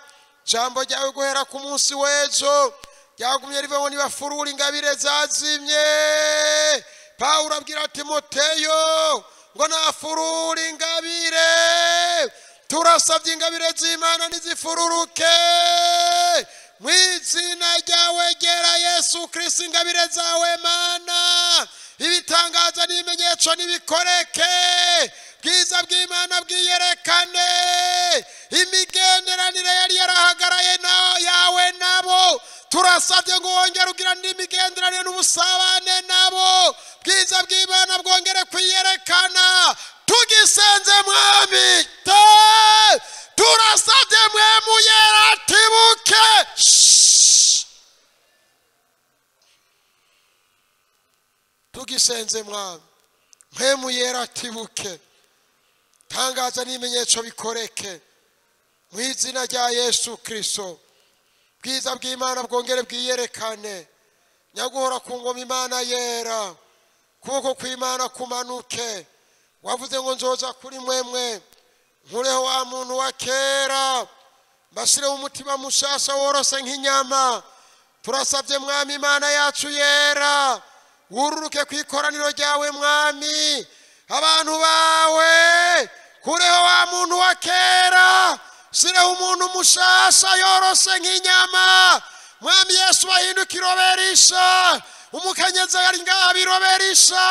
jambo ryawe guhera ku munsi w'ejo ryagumye riva ngo nibafurure ingabire zazimye. Pawulo abwira Timoteyo ngo nafurure ingabire. Turasabye ingabire z'Imana nizifururuke mu izina ryawe ryera Yesu Kristo. Ingabire zawe Mana, ibitangaza n'ibimenyetso nibikoreke, bwiza bw'Imana bwiyerekane. Imigenderanire yari yarahagaraye yawe nabo, turasabye ngo wongere ugira n'imigenderanire n'ubusabane nabo, bwiza bw'Imana bwongere kwiyerekana. Tugisenze Mwami, turasabye Mwemu yera tibuke. Tugisenze Mwami, Mwemu yera tibuke, tangaza n'ibimenyetso bikoreke mu izina rya Yesu Kristo. Bwiza bw'Imana bwongere bwiyerekane. Nyaguhora ku ngoma Imana yera, kuboko kw'Imana kumanuke. Wavuze ngo nzoza kuri mwemwe nkureho wa muntu wa kera, mbashireho umutima mushasha worose nk'inyama. Turasabye Mwami Imana yacu yera, wururuke ku ikoraniro ryawe Mwami, abantu bawe kureho wa muntu wa kera, shireho umuntu mushasha yorose nk'inyama. Mwami Yesu ahinduka iroberisha, umukenyezi ari ngaha biroberisha,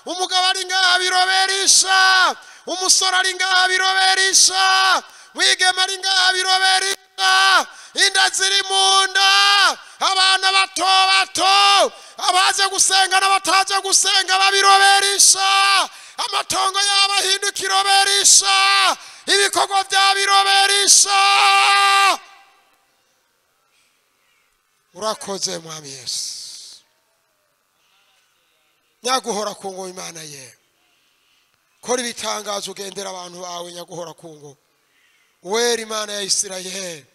umugabo ari ngaha biroberisha, umusore ari ngaha biroberisha, mwigema ari ngaha biroberisha, inda ziri mu nda, abana bato bato, abaje gusenga n'abataje gusenga babiroberisha, amatongo yabo ahinduka iroberisha, ibikorwa byabiroberisha. Urakoze Mwami Yesu. Nyaguhora ku ngoma Imana ye, kora ibitangazo ugendera abantu bawe. Nyaguhora ku ngoma wera Imana ya Isirayeli,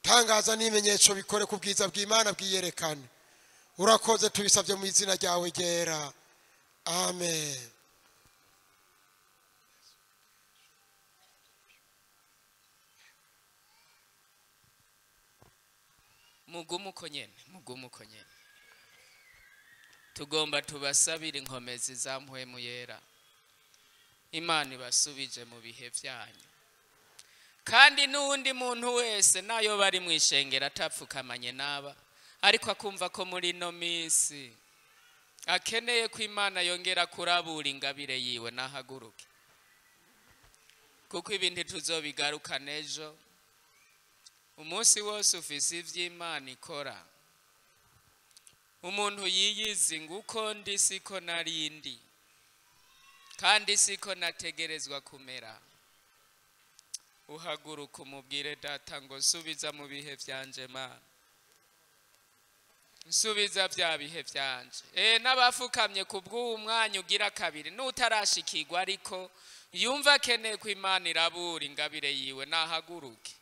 tangaza n'ibimenyetso bikore ku bwiza bw'Imana bwiyerekane. Urakoze, tubisabye mu izina ryawe ryera, amen. Mugume uko nyene, mugume uko nyene. Tugomba tubasabire inkomezi za Mpwemu Yera, Imana ibasubije mu bihe vyanyu. Kandi n'uwundi muntu wese nayo bari mu ishengero atapfukamanye naba, ariko akumva ko muri ino minsi akeneye ko Imana yongera kurabura ingabire yiwe, nahaguruke, kuko ibindi tuzobigarukana ejo. Umunsi wose ufise ivy'Imana ikora. Umuntu yiyizi ngo uko ndi siko narindi, kandi siko nategerezwa kumera. Uhaguruka umubwire data ngo nsubiza mu bihe vyanje Mana, nsubiza vya bihe vyanje. N'abafukamye kubw'uwu mwanya ugira kabiri n'utarashikirwa ariko yumva akeneye ko Imana irabura ingabire yiwe, nahaguruke.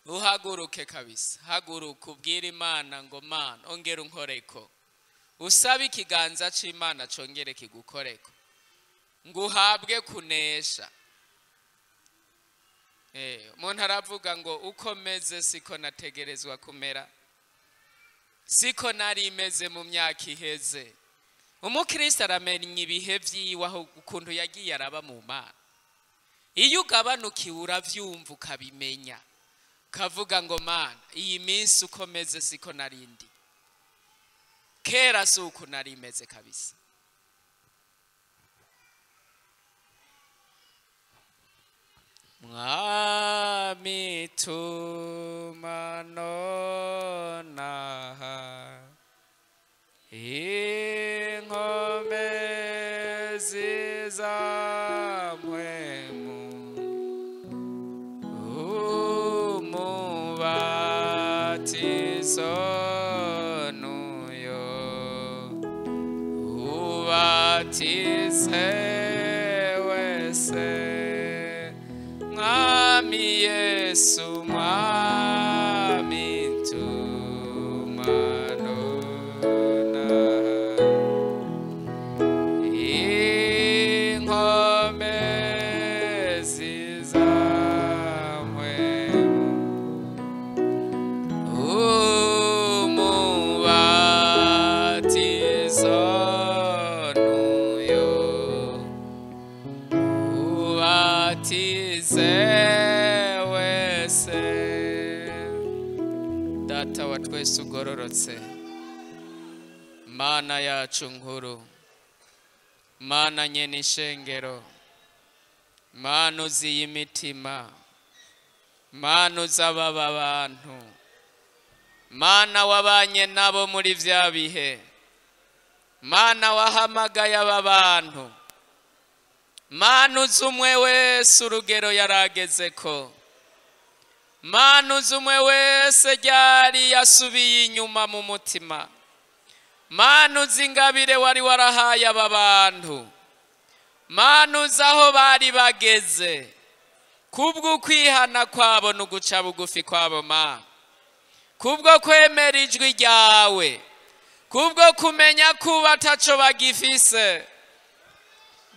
Uhaguruke kabisa, haguruka ubwire Imana ngo Mana ongera unkoreko, usabe ikiganza c'Imana congere kigukoreko, ngo uhabwe kunesha. Umuntu aravuga ngo uko meze siko nategerezwa kumera, siko nari meze mu myaka iheze. Umukristo aramenya ibihe vyiwe, aho ukuntu yagiye araba mu Mana. Iyo ugabanukiwe uravyumva ukabimenya, kavuga ngo Mana iyi minsi uko meze siko narindi, kera si uko nari meze kabisa. Mwami tuma nonaha inkomezi za Mpwemu, umubatizo nuyo ubatize wese. Mwami Yesu, Mwami tuma nonaha inkomezi za Mpwemu, umubatizo nuyo ubatize wese. Data wa twese ugororotse, Mana yacu nkuru, Mana nyene ishengero, Mana uziye imitima, Mana uzababa abantu, Mana wabanye nabo muri vya bihe, Mana wahamagaye aba bantu, Mana uzi umwe wese urugero yaragezeko, Mana uzi umwe wese ryari yasubiye inyuma mu mutima, Mana uzi ingabire wari warahaye aba bantu, Mana uzi aho bari bageze kubwo kwihana kwabo no guca bugufi kwabo, Mana kubwo kwemera ijwi ryawe, kubwo kumenya kuba ataco bagifise.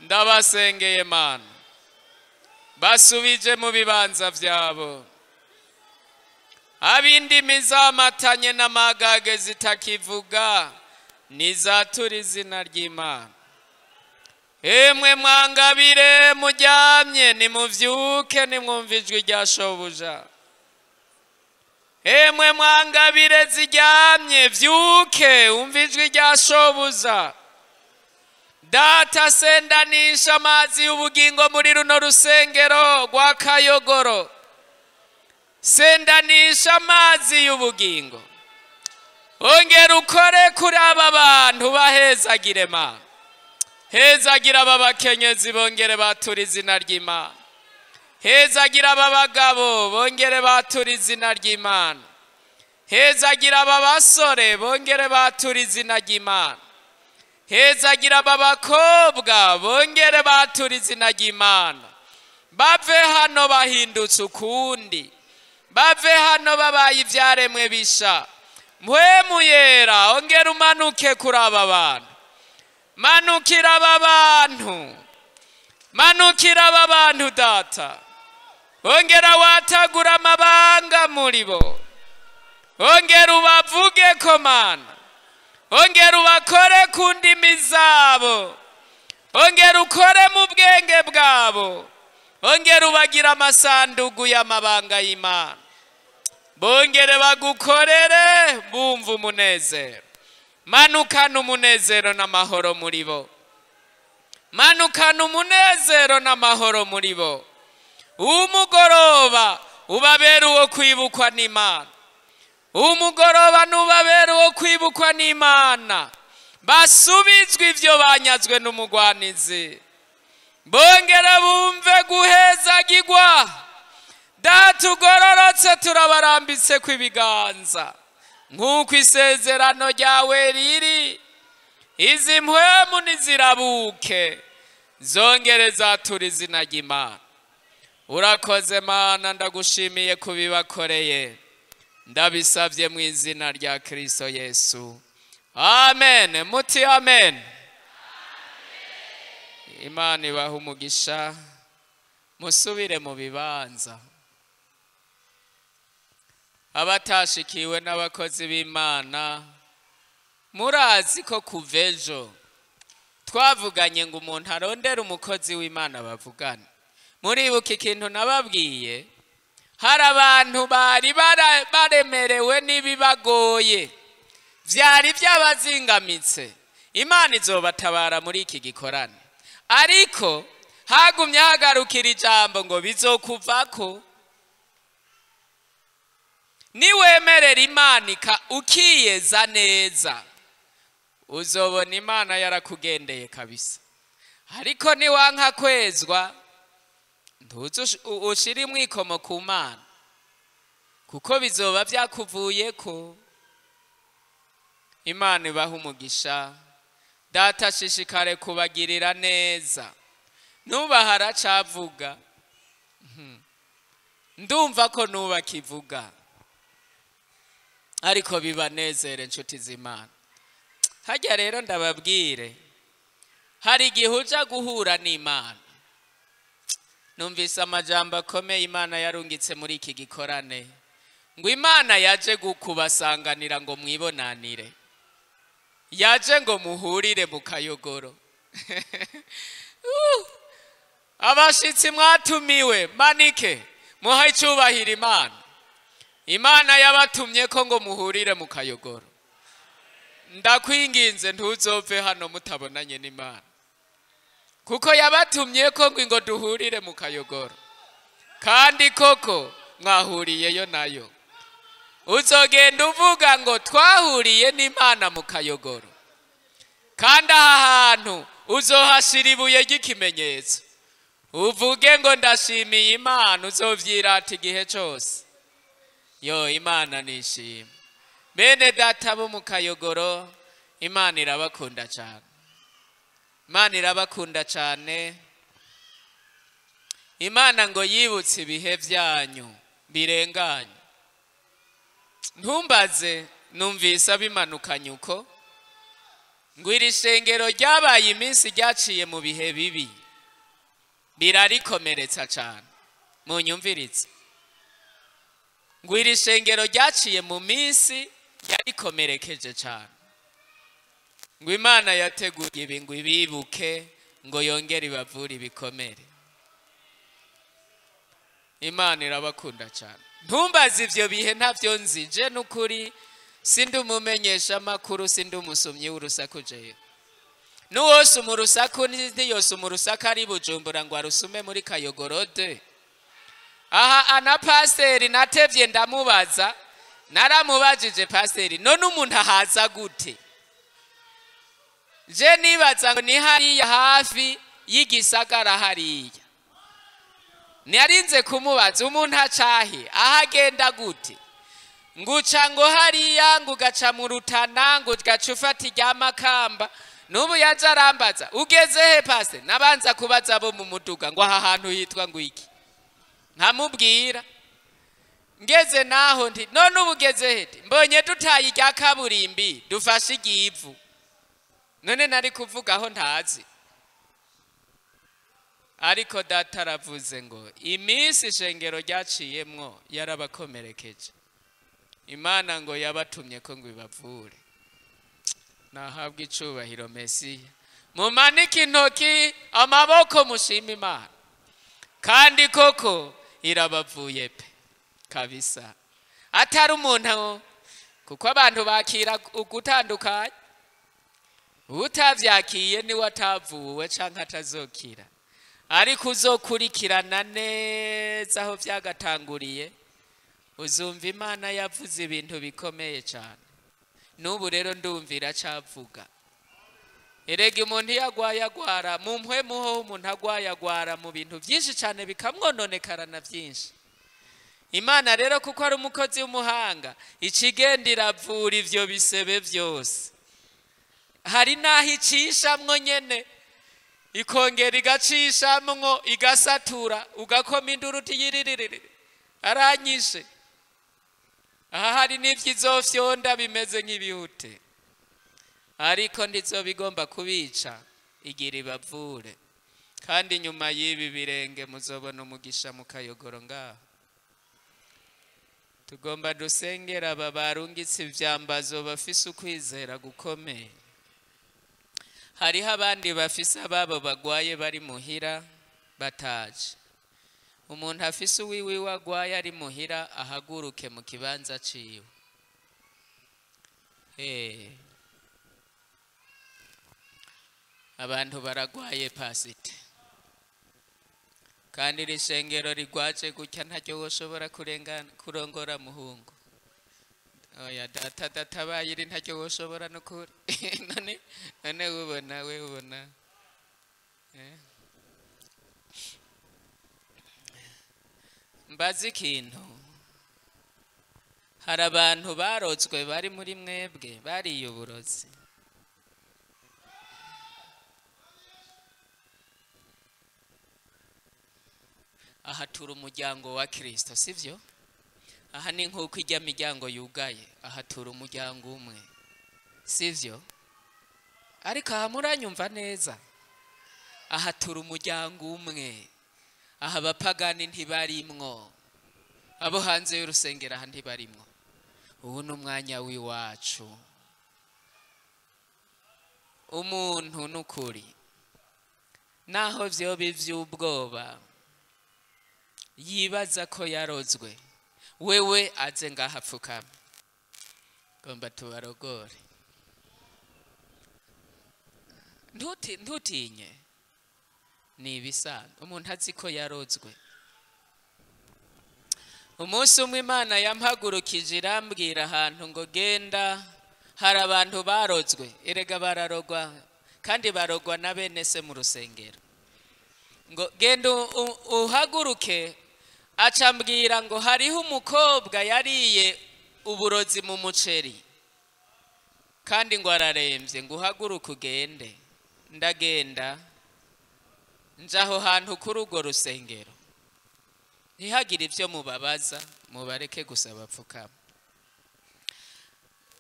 Ndabasengeye Mana, basubije mu bibanza vyabo. Ab'indimi zamatanye n'amagage zitakivuga, nizatura izina ry'Imana. Emwe mwangabire muryamye, nimuvyuke nimwumve ijwi rya shobuja. Emwe mwangabire ziryamye, vyuke umve ijwi rya shobuja. Data sendanisha amazi y'ubugingo muri runo rusengero rwa Kayogoro. Sendanisha amazi y'ubugingo, ongera ukore kuri aba bantu, bahezagire Mana. Hezagira aba bakenyezi bongere batura izina ry'Imana. Hezagira aba bagabo bongere batura izina ry'Imana. Hezagira aba basore bongere batura izina ry'Imana. Hezagira aba bakobwa bongere batura izina ry'Imana. Bave hano bahindutse ukundi, bave hano babaye ivyaremwe bisha. Mpwemu Yera ongera umanuke kuri aba bantu, manukira aba bantu, manukira aba bantu data. Ongera watagura amabanga muri bo. Ongera ubavuge ko Mana. Ongera ubakore ku ndimi zabo. Ongera ukore mu bwenge bwabo. Ongera ubagira amasandugu y'amabanga y'Imana. Bongere bagukorere bumva umunezero. Manukana umunezero n'amahoro muri bo. Manukana umunezero n'amahoro muri bo. Umugoroba ubabera uwo kwibukwa n'Imana. Umugoroba nubabera uwo kwibukwa n'Imana. Basubizwe ivyo banyazwe n'umugwanizi. Bongere bumve guhezagirwa. Data ugororotse turabarambitse kw'ibiganza. Nk'uko isezerano ryawe riri, izi mpwemu nizirabuke, zongere zatura izina ry'Imana. Urakoze Mana, ndagushimiye kubibakoreye. Ndabisabye mu izina rya Kristo Yesu. Amen. Muti amen. Imana ibahe umugisha. Musubire mu bibanza. Abatashikiwe n'abakozi b'Imana, murazi ko kuva ejo twavuganye ngo umuntu arondere umukozi w'Imana bavugane. Muribuka ikintu nababwiye? Hari abantu bari baremerewe n'ibibagoye, vyari byabazingamitse. Imana izobatabara muri iki gikorane. Ariko hagumye hagarukira ijambo ngo bizokuvako. Niwemerera Imana ukiyeza neza, uzobona Imana yarakugendeye kabisa. Ariko niwanka kwezwa, ntuze ushire imwikomo ku Mana, kuko bizoba byakuvuyeko. Imana ibahe umugisha. Data ashishikare kubagirira neza. Nubaha aracavuga. Ndumva ko nubakivuga, ariko bibanezere inshuti z'Imana. Hajya rero ndababwire, hari igihe uja guhura n'Imana. Numvise amajambo akomeye Imana yarungitse muri iki gikorane, ngo Imana yaje kubasanganira ngo mwibonanire, yaje ngo muhurire mu kayogoro. Abashitsi mwatumiwe manike, muha icubahiro Imana. Imana yabatumye ko ngo muhurire mu kayogoro. Ndakwinginze ntuzove hano mutabonanye n'Imana, kuko yabatumye ko ngo duhurire mu kayogoro, kandi koko mwahuriyeyo nayo. Uzogenda uvuga ngo twahuriye n'Imana mu kayogoro, kandi aha hantu uzohashira ibuye ry'ikimenyetso, uvuge ngo ndashimiye Imana. Uzovyirata igihe cose. Yo, Imana nishima. Bene data bo mu kayogoro, Imana irabakunda cyane. Imana irabakunda cyane. Imana ngo yibutse ibihe byanyu birenganye. Ntumbaze, numvise abimanukanye uko ngo iri shengero ryabaye iminsi ryaciye mu bihe bibi, birarikomeretsa cyane. Munyumviritse, ngo iri shengero ryaciye mu minsi yarikomerekeje cyane. Ngo Imana yateguye ibi ngo ibibuke, ngo yongere ibavure ibikomere. Imana irabakunda cyane. Ntumbaze ivyo bihe ntavyo nzi, je nukuri sindi umumenyesha makuru, sindi umusomyi w'urusaku jewe. Nuwosoma urusaku ntiyosoma urusaku ari Bujumbura ngo arusume muri Kayogorode. Aha ana pasiteri natevye ndamubaza, naramubajije pasiteri, none umuntu ahaza gute? Je nibaza ngo ni hariya hafi y'igisagara hariya. Narinze kumubaza umuntu acahe, ahagenda gute? Nguca ngo hariya, ngo ugaca mu Rutana, ngo ugaca ufata irya Makamba. N'ubu yaje arambaza, ugeze he pasiteri? Nabanza kubaza abo mu muduga ngo aha hantu hitwa ngo iki? Nkamubwira. Ngeze naho nti none ubu ugeze he? Mbonye dutaye irya kaburimbi dufashe igivu. None nari kuvuga aho ntazi. Ariko data aravuze ngo iminsi ishengero ryaciyemwo yarabakomerekeje. Imana ngo yabatumye ko ngo ibavure. Nahabwa icubahiro Mesiya. Mumanike intoki, amaboko, mushima Imana. Kandi koko irabavuye pe kabisa. Atari umuntu, kuko abantu bakira ugutandukanye. Utavyakiye niwe atavuwe canke atazokira. Ariko uzokurikirana neza aho vyagatanguriye, uzumva Imana yavuze ibintu bikomeye cyane. N'ubu rero ndumvira cavuga. Erega umuntu iyo agwaye agwara mu mpwemu, ho umuntu agwaye agwara mu bintu byinshi cyane bikamwononekarana byinshi. Imana rero kuko ari umukozi w'umuhanga, ikigenda iravura ivyo bisebe byose. Hari n'aho icishamwo nyene, ikongera igacishamwo, igasatura, ugakoma induru uti yiriririri aranyishe. Aha hari n'ivyo izofyonda bimeze nk'ibihute, ariko ntizobigomba kubica, igira ibavure. Kandi nyuma y'ibi birenge muzobona umugisha mu kayogoro ngaho. Tugomba dusengera aba barungitse ivyambazo bafise ukwizera gukomeye. Hariho abandi bafise ababo bagwaye bari muhira bataje. Umuntu afise uwiwe wagwaye ari muhira ahaguruke mu kibanza ciwe. Abantu baragwaye pasite. Kandi iri shengero rigwaje gutya ntaryo woshobora kurengana kurongora muhungu. Oya data databaye iri ntaryo woshobora nukuri. None ubona we ubona. Mbazi ikintu. Hari abantu barotswe bari muri mwebwe bariye uburozi. Aha turi umuryango wa Kristo, sivyo? Aha ni nkuko ijya miryango yugaye, aha turi umuryango umwe, sivyo? Ariko aha muranyumva neza. Aha turi umuryango umwe. Aha abapagani ntibarimwo, abo hanze y'urusengero aha ntibarimwo. Ubu ni umwanya w'iwacu. Umuntu n'ukuri, naho vyoba ivy'ubwoba, yibaza ko yarozwe, wewe aze ngaha apfukame. Gomba tubarogore. Ntutinye, ni ibisanzwe. Umuntu azi ko yarozwe. Umunsi umwe Imana yampagurukije irambwira ahantu ngo genda, hari abantu barozwe. Erega bararogwa, kandi barogwa na bene se mu rusengero. Ngo genda uhaguruke. Acambwira ngo hariho umukobwa yariye uburozi mu muceri, kandi ngo araremvye, ngo uhaguruke ugende. Ndagenda nja aho hantu kuri urwo rusengero. Ntihagire ivyo mubabaza, mubareke gusa bapfukama.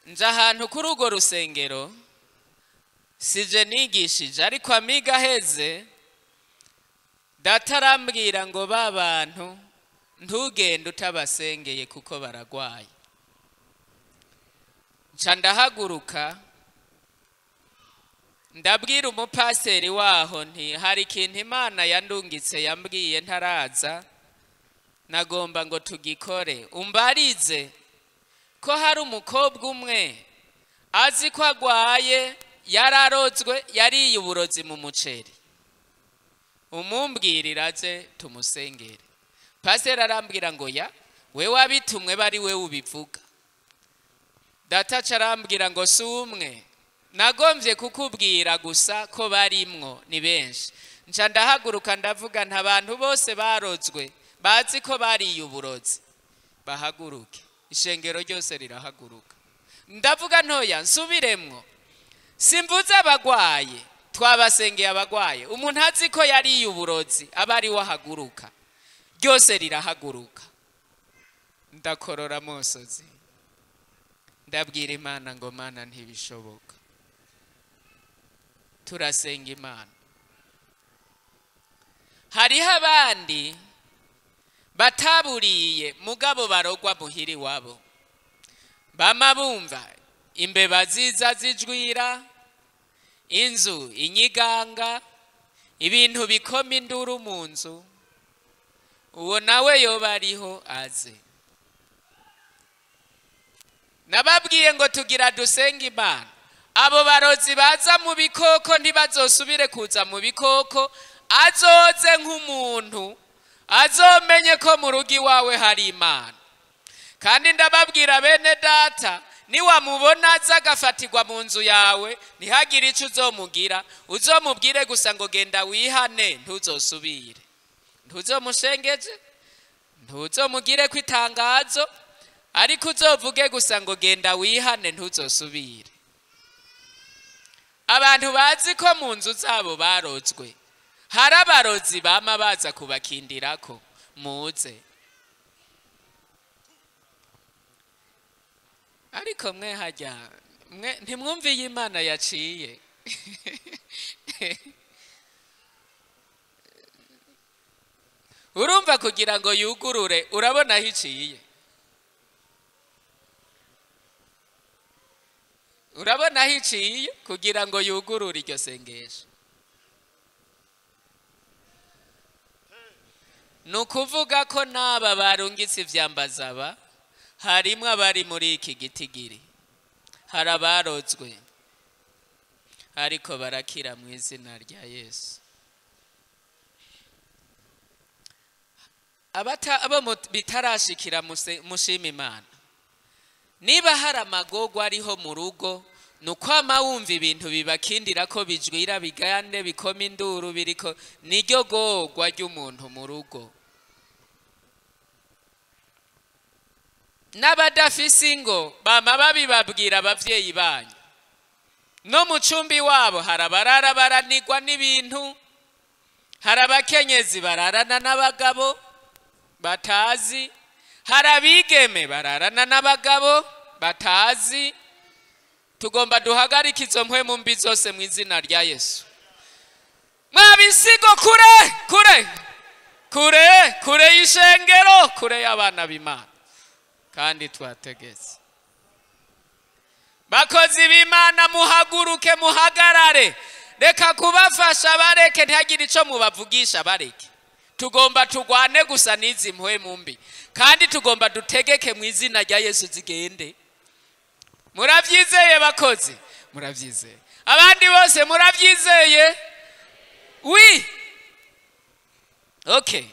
Nja ahantu kuri urwo rusengero, sije nigishije, ariko amiga aheze, data arambwira ngo ba bantu ntugende utabasengeye kuko baragwaye. Nca ndahaguruka, ndabwira umupaseri waho nti hari ikintu Imana yandungitse yambwiye ntaraza, nagomba ngo tugikore. Umbarize ko hari umukobwa umwe azi ko agwaye, yararozwe, yariye uburozi mu muceri. Umumbwirira aze tumusengere. Paseri arambwira ngo ya we wabitumwe bari we ubivuga. Data arambwira ngo si umwe, nagombye kukubwira gusa ko barimwo ni benshi. Nca ndahaguruka ndavuga nta bantu bose barozwe bazi ko bariye uburozi bahaguruke. Ishengero ryose rirahaguruka. Ndavuga ntoya nsubiremwo, simvuze abagwaye, twabasengeye abagwaye. Umuntu azi ko yariye uburozi aba ari we ahaguruka. Ryose rirahaguruka. Ndakorora amosozi, ndabwira Imana ngo Mana ntibishoboka. Turasenga Imana. Hariho abandi bataburiye mugabo barogwa muhiri wabo, bama bumva imbeba ziza zijwira, inzu inyiganga, ibintu bikoma induru mu nzu. Uwo nawe yoba ariho aze. Nababwiye ngo tugira dusenga Imana. Abo barozi baza mu bikoko ntibazosubire kuza mu bikoko, azoze nk'umuntu, azomenye ko mu rugo iwawe hari Imana. Kandi ndababwira bene data, niwamubona aza agafatirwa mu nzu yawe, ntihagire icyo uzomugira, uzomubwire gusa ngo genda wihane, ntuzosubire. Ntuzomushengeje, ntuzomugire ko itangazo, ariko uzovuge gusa ngo genda wihane, ntuzosubire. Abantu bazi ko mu nzu zabo barozwe, hari abarozi bama baza kubakindirako, muze. Ariko mwe hajya mwe ntimwumviye Imana yaciye. Urumva kugira ngo yugurure, urabona aho iciye. Urabona aho iciye kugira ngo yugurure iryo sengesho. Ni ukuvuga ko n'aba barungitse ivyambazaba, harimwo abari muri iki gitigiri, hari abarozwe ariko barakira mu izina rya Yesu. Abo bitarashikira mushima Imana. Niba hari amagorwa ariho mu rugo, ni ukwama wumva ibintu bibakindira ko bijwira, bigande, bikoma induru, biriko niryo gorwa ry'umuntu mu rugo. N'abadafise ingo bama babibabwira abavyeyi banyu. No mu cumbi wabo hari abarara baranigwa n'ibintu, hari abakenyezi bararana n'abagabo batazi, hari abigeme bararana n'abagabo batazi. Tugomba duhagarike izo mpwemu mbi zose mu izina rya Yesu. Mwabisigo kure kure kure kure y'ishengero, kure y'abana b'Imana. Kandi twategetse bakozi b'Imana, muhaguruke, muhagarare. Reka kubafasha bareke, ntihagire ico mubavugisha, bareke. Tugomba tugwane gusa n'izi mpwemu mbi, kandi tugomba dutegeke mu izina rya Yesu zigende. Muravyizeye bakozi? Muravyizeye? Abandi bose muravyizeye? Oui. Okay.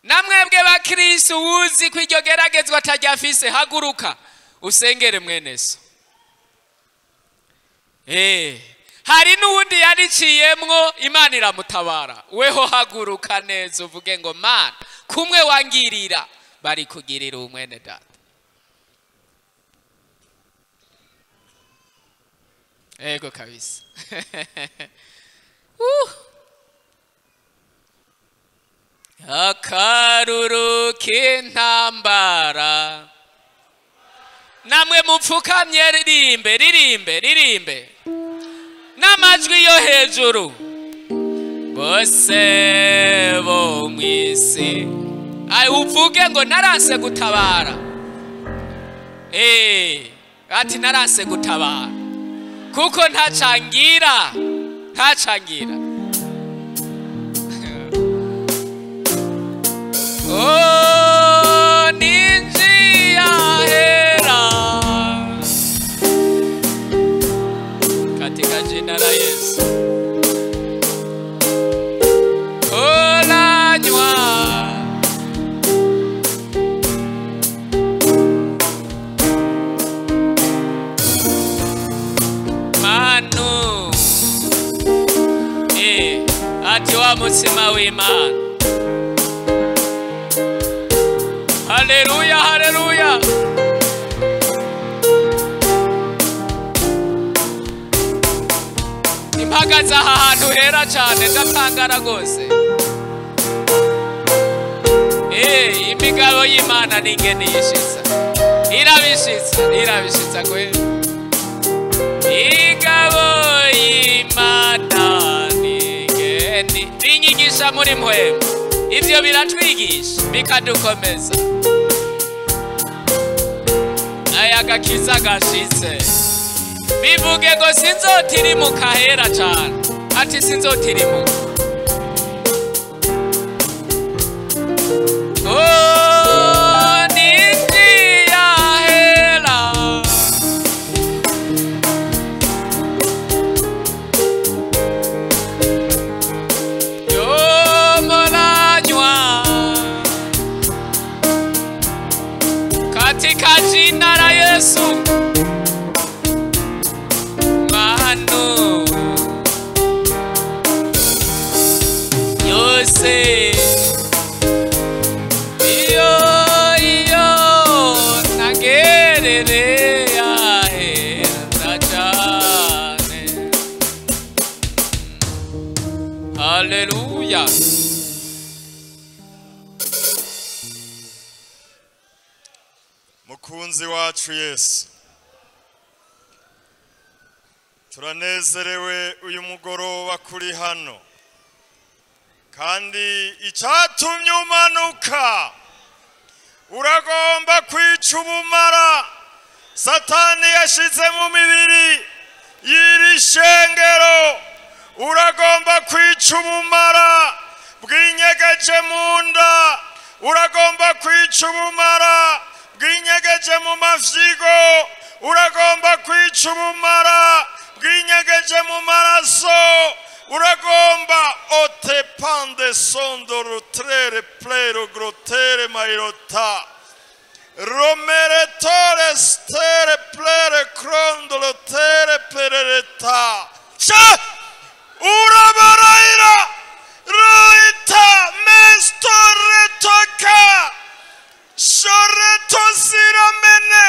Namwebwe bakristo uzi ko iryo geragezwa atajyafise, haguruka usengere mwene so. Hari n'uwundi yariciyemwo, Imana iramutabara. Weho haguruka neza uvuge ngo Mana, kumwe wangirira bari kugirira umwene data. Ego kabisa. Akaruru k'intambara. Namwe mupfukamye, ririmbe ririmbe ririmbe n'amajwi yo hejuru. Bose bo mw'isi, ai uvuge ngo naranse gutabara. Ati naranse gutabara kuko ntacangira, ntacangira. Oh, ninjia hera katika jina la Yesu. Olanywa manu ati wa mutsima w'Imana. Haleluya, haleluya. Impagaze aha hantu hera cyane, ndatangara rwose. Imigabo y'Imana n'ingene yishitsa, irabishitsa, irabishitsa kweli. Imigabo y'Imana n'ingene, n'inyigisho Bikakuvugisha muri mpwemu. Ibyo biratwigisha bikadukomeza. Aya gakiza gashitse. Bivuge ngo sinzotirimuka hera cyane. Ati sinzotirimuka. Oh, ninjia hera. Yomolanywa. Katika jina la Yesu. Manu Yose iyo iyo nagerere ahera cyane. Haleluya. Mukunzi wacu Yesu, turanezerewe uyu mugoroba kuri hano, kandi icyatumye umanuka uragomba kwica ubumara Satani yashize mu mibiri y'iri shengero. Uragomba kwica ubumara bw'inyegeje mu nda, uragomba kwica ubumara bw'inyegeje mu mafyigo, uragomba kwica ubumara bw'inyegeje mu maraso, uragomba ote pande sondoro trere plero grotere mairota romeretore stere plere crondolo tere perereta sha urabaraira roita mestoretoka shoretosiramene.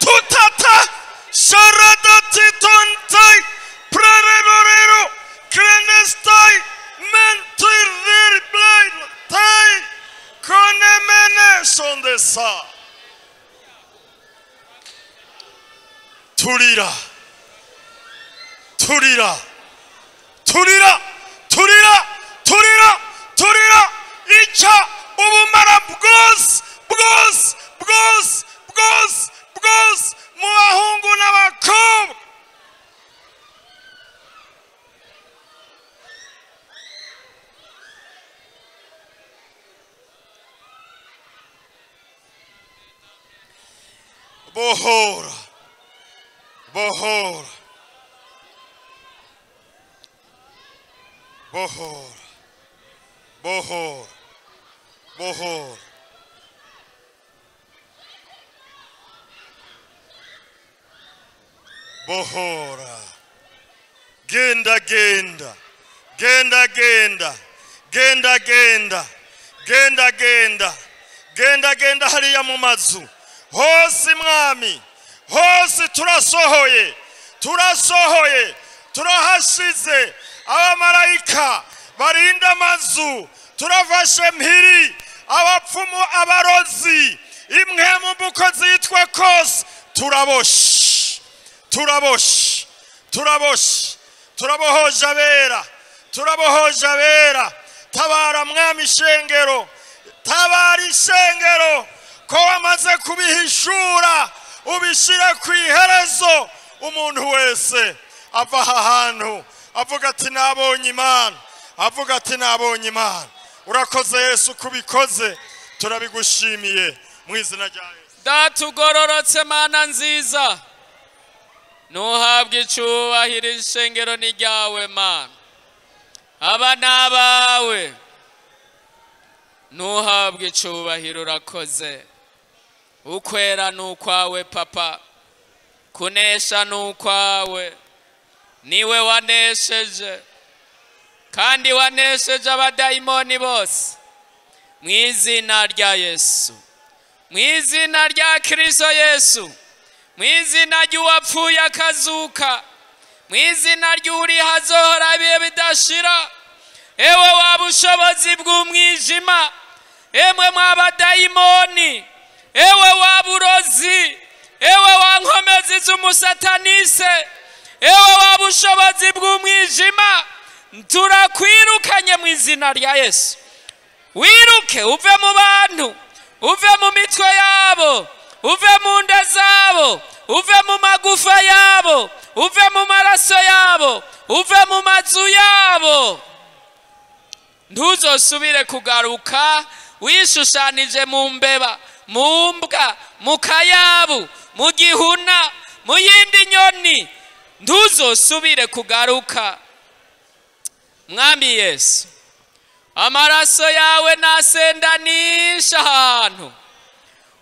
Tutata sharadatitontai prererorero krenestai mentirvirblai konemene sondesa. Turira turira turira turira turira turira ica ubumara bwose bwose bwose bwose bwose mu bahungu n'abakobwa. Bohora bohora bohora bohora bohora. Bohora. Genda genda genda genda genda genda genda genda genda genda hariya mu mazu hose mwami, hose turasohoye turasohoye turahashize abamarayika barinda amazu, turafashe mpiri abapfumu abarozi imwe mu mbuko zitwa kose turaboshe turaboshe turaboshe turabohoje abera turabohoje abera. Tabara mwami ishengero, tabara ishengero ko wamaze kubihishura ubishire ku iherezo. Umuntu wese ava aha hantu avuga ati nabonye Imana, avuga ati nabonye Imana. Urakoze Yesu kubikoze, turabigushimiye mu izina rya Yesu. Data ugororotse Mana nziza, ntuhabwe icubahiro, ishengero ni ryawe Mana, aba n'abawe, ntuhabwe icubahiro. Urakoze. Ukwera ni ukwawe Papa, kunesha ni ukwawe, niwe wanesheje kandi wanesheje abadayimoni bose mu izina rya Yesu, mu izina rya Kristo Yesu, mu izina ry'uwapfuye akazuka, mu izina ry'uri hazohora ibihe bidashira. Ewe wa bushobozi bw'umwijima, emwe mw'abadayimoni, ewe wa burozi, ewe wa nkomezi z'umusatanise, ewe wa bushobozi bw'umwijima, turakwirukanye mu izina rya Yesu. Wiruke uve mu bantu, uve mu mitwe yabo, uve mu nda zabo, uve mu magufa yabo, uve mu maraso yabo, uve mu mazu yabo. Ntuzosubire kugaruka wishushanije mu mbeba, mu mbwa, mu kayabu, mu gihuna, mu yindi nyoni. Ntuzosubire kugaruka. Mwami Yesu, amaraso yawe nasendanisha ahantu.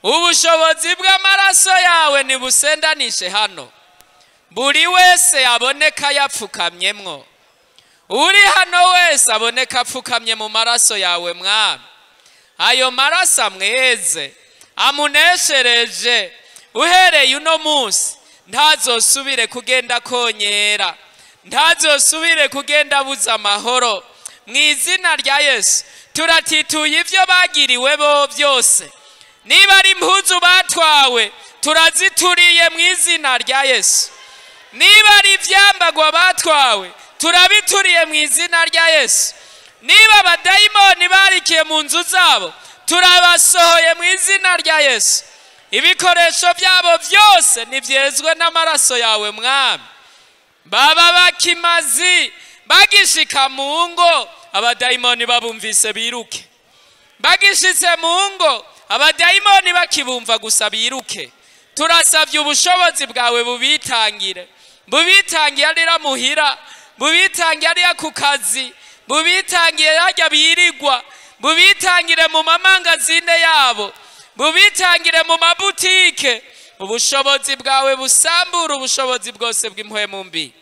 Ubushobozi bw'amaraso yawe nibusendanishe hano. Buri wese aboneka yapfukamyemwo. Uri hano wese aboneka apfukamye mu maraso yawe Mwami. Ayo maraso amweze, amuneshereje. Uhereye uno munsi ntazosubire kugenda konyera, ntazosubire kugenda abuza amahoro. Mu izina rya Yesu turatituye ibyo bagiriwe bo byose. Niba ari impuzu batwawe turazituriye mu izina rya Yesu. Niba ari ibyambagwa batwawe turabituriye mu izina rya Yesu. Niba abadayimoni barikiye mu nzu zabo turabasohoye mu izina rya Yesu. Ibikoresho byabo byose nibyezwe n'amaraso yawe Mwami. Baba bakimazi bagishika mu ngo, abadayimoni babumvise biruke. Bagishitse mu ngo, abadayimoni bakibumva gusa biruke. Turasabye ubushobozi bwawe bubitangire. Bubitangiye arira muhira, bubitangiye ariya ku kazi, bubitangiye hajya birigwa, bubitangire mu mamangazine yabo, bubitangire mu mabutike. Ubushobozi bwawe busambura ubushobozi bwose bw'impwemu mbi.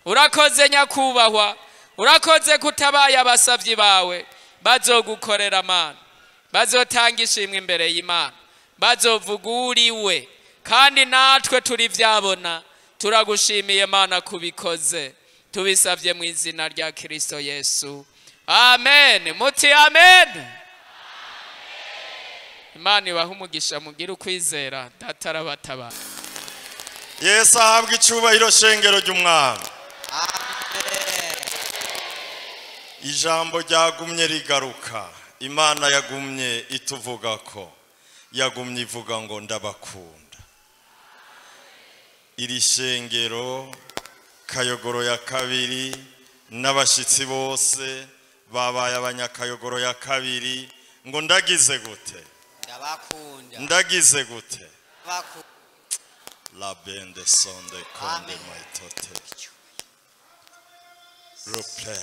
Urakoze nyakubahwa, urakoze kutabaye abasabyi bawe bazogukorera Mana, bazotanga ishimwe imbere y'Imana, bazovuga uriwe, kandi natwe turi byabona. Turagushimiye Mana kubikoze, tubisabye mu izina rya Kristo Yesu, amen. Muti amen. Imana ibahe umugisha, mugire ukwizera, Data arabatabara. Yesu ahabwe icyubahiro, shengero ry'Umwami. Ijambo ryagumye rigaruka, Imana yagumye ituvuga ko, yagumye ivuga ngo ndabakunda. Iri shengero Kayogoro ya kabiri n'abashitsi bose babaye abanyakayogoro ya kabiri, ngo ndagize gute? Ndabakunda. Ndagize gute? La bende sonde konde maitote. Ruple.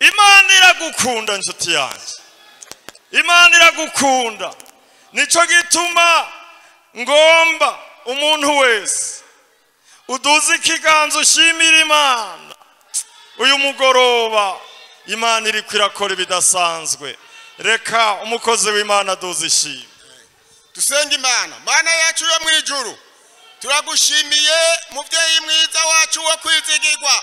Imana iragukunda nshuti yanjye. Imana iragukunda. Nico gituma ngomba umuntu wese uduze ikiganza ushimira Imana. Uyu mugoroba Imana iri kwirakora ibidasanzwe. Reka umukozi w'Imana aduze ishimwe. Dusenga Imana. Mana yacu yo mu ijuru, turagushimiye muvyeyi mwiza wacu wo kwizigirwa.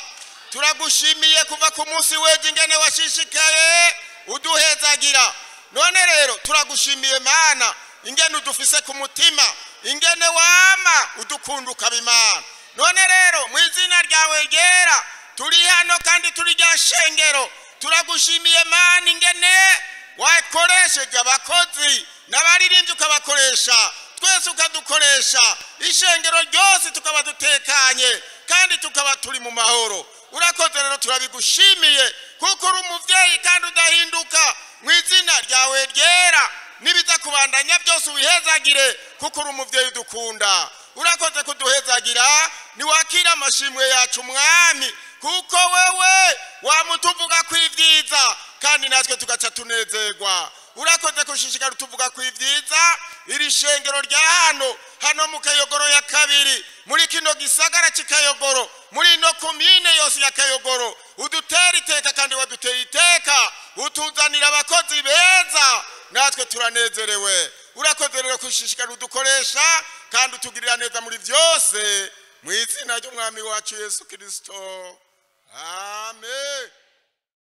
Turagushimiye kuva ku munsi w'ejo ingene washishikaye uduhezagira. None rero turagushimiye Mana ingene udufise ku mutima, ingene wama udukunda ukaba Imana. None rero mu izina ryawe ryera turi hano kandi turi rya shengero. Turagushimiye Mana ingene wakoresheje abakozi n'abaririmbyi ukabakoresha, twese ukadukoresha, ishengero ryose tukaba dutekanye kandi tukaba turi mu mahoro. Urakoze rero turabigushimiye kuko uri umuvyeyi kandi udahinduka. Mu izina ryawe ryera nibiza kubandanya byose ubihezagire kuko uri umuvyeyi udukunda. Urakoze kuduhezagira, niwakira amashimwe yacu Mwami, kuko wewe wamutuvuga kw'ivyiza kandi natwe tugaca tunezerwa. Urakoze kushishikara tuvuga kw'ivyiza. Iri shengero rya hano mu Kayogoro ya kabiri, muri kino gisagara c'Ikayogoro, muri ino komine yose ya Kayogoro, udutera iteka kandi waduteye iteka, utuzanira abakozi beza, natwe turanezerewe. Urakoze rero kushishikara udukoresha kandi utugirira neza muri byose, mu izina ry'Umwami wacu Yesu Kristo, amen.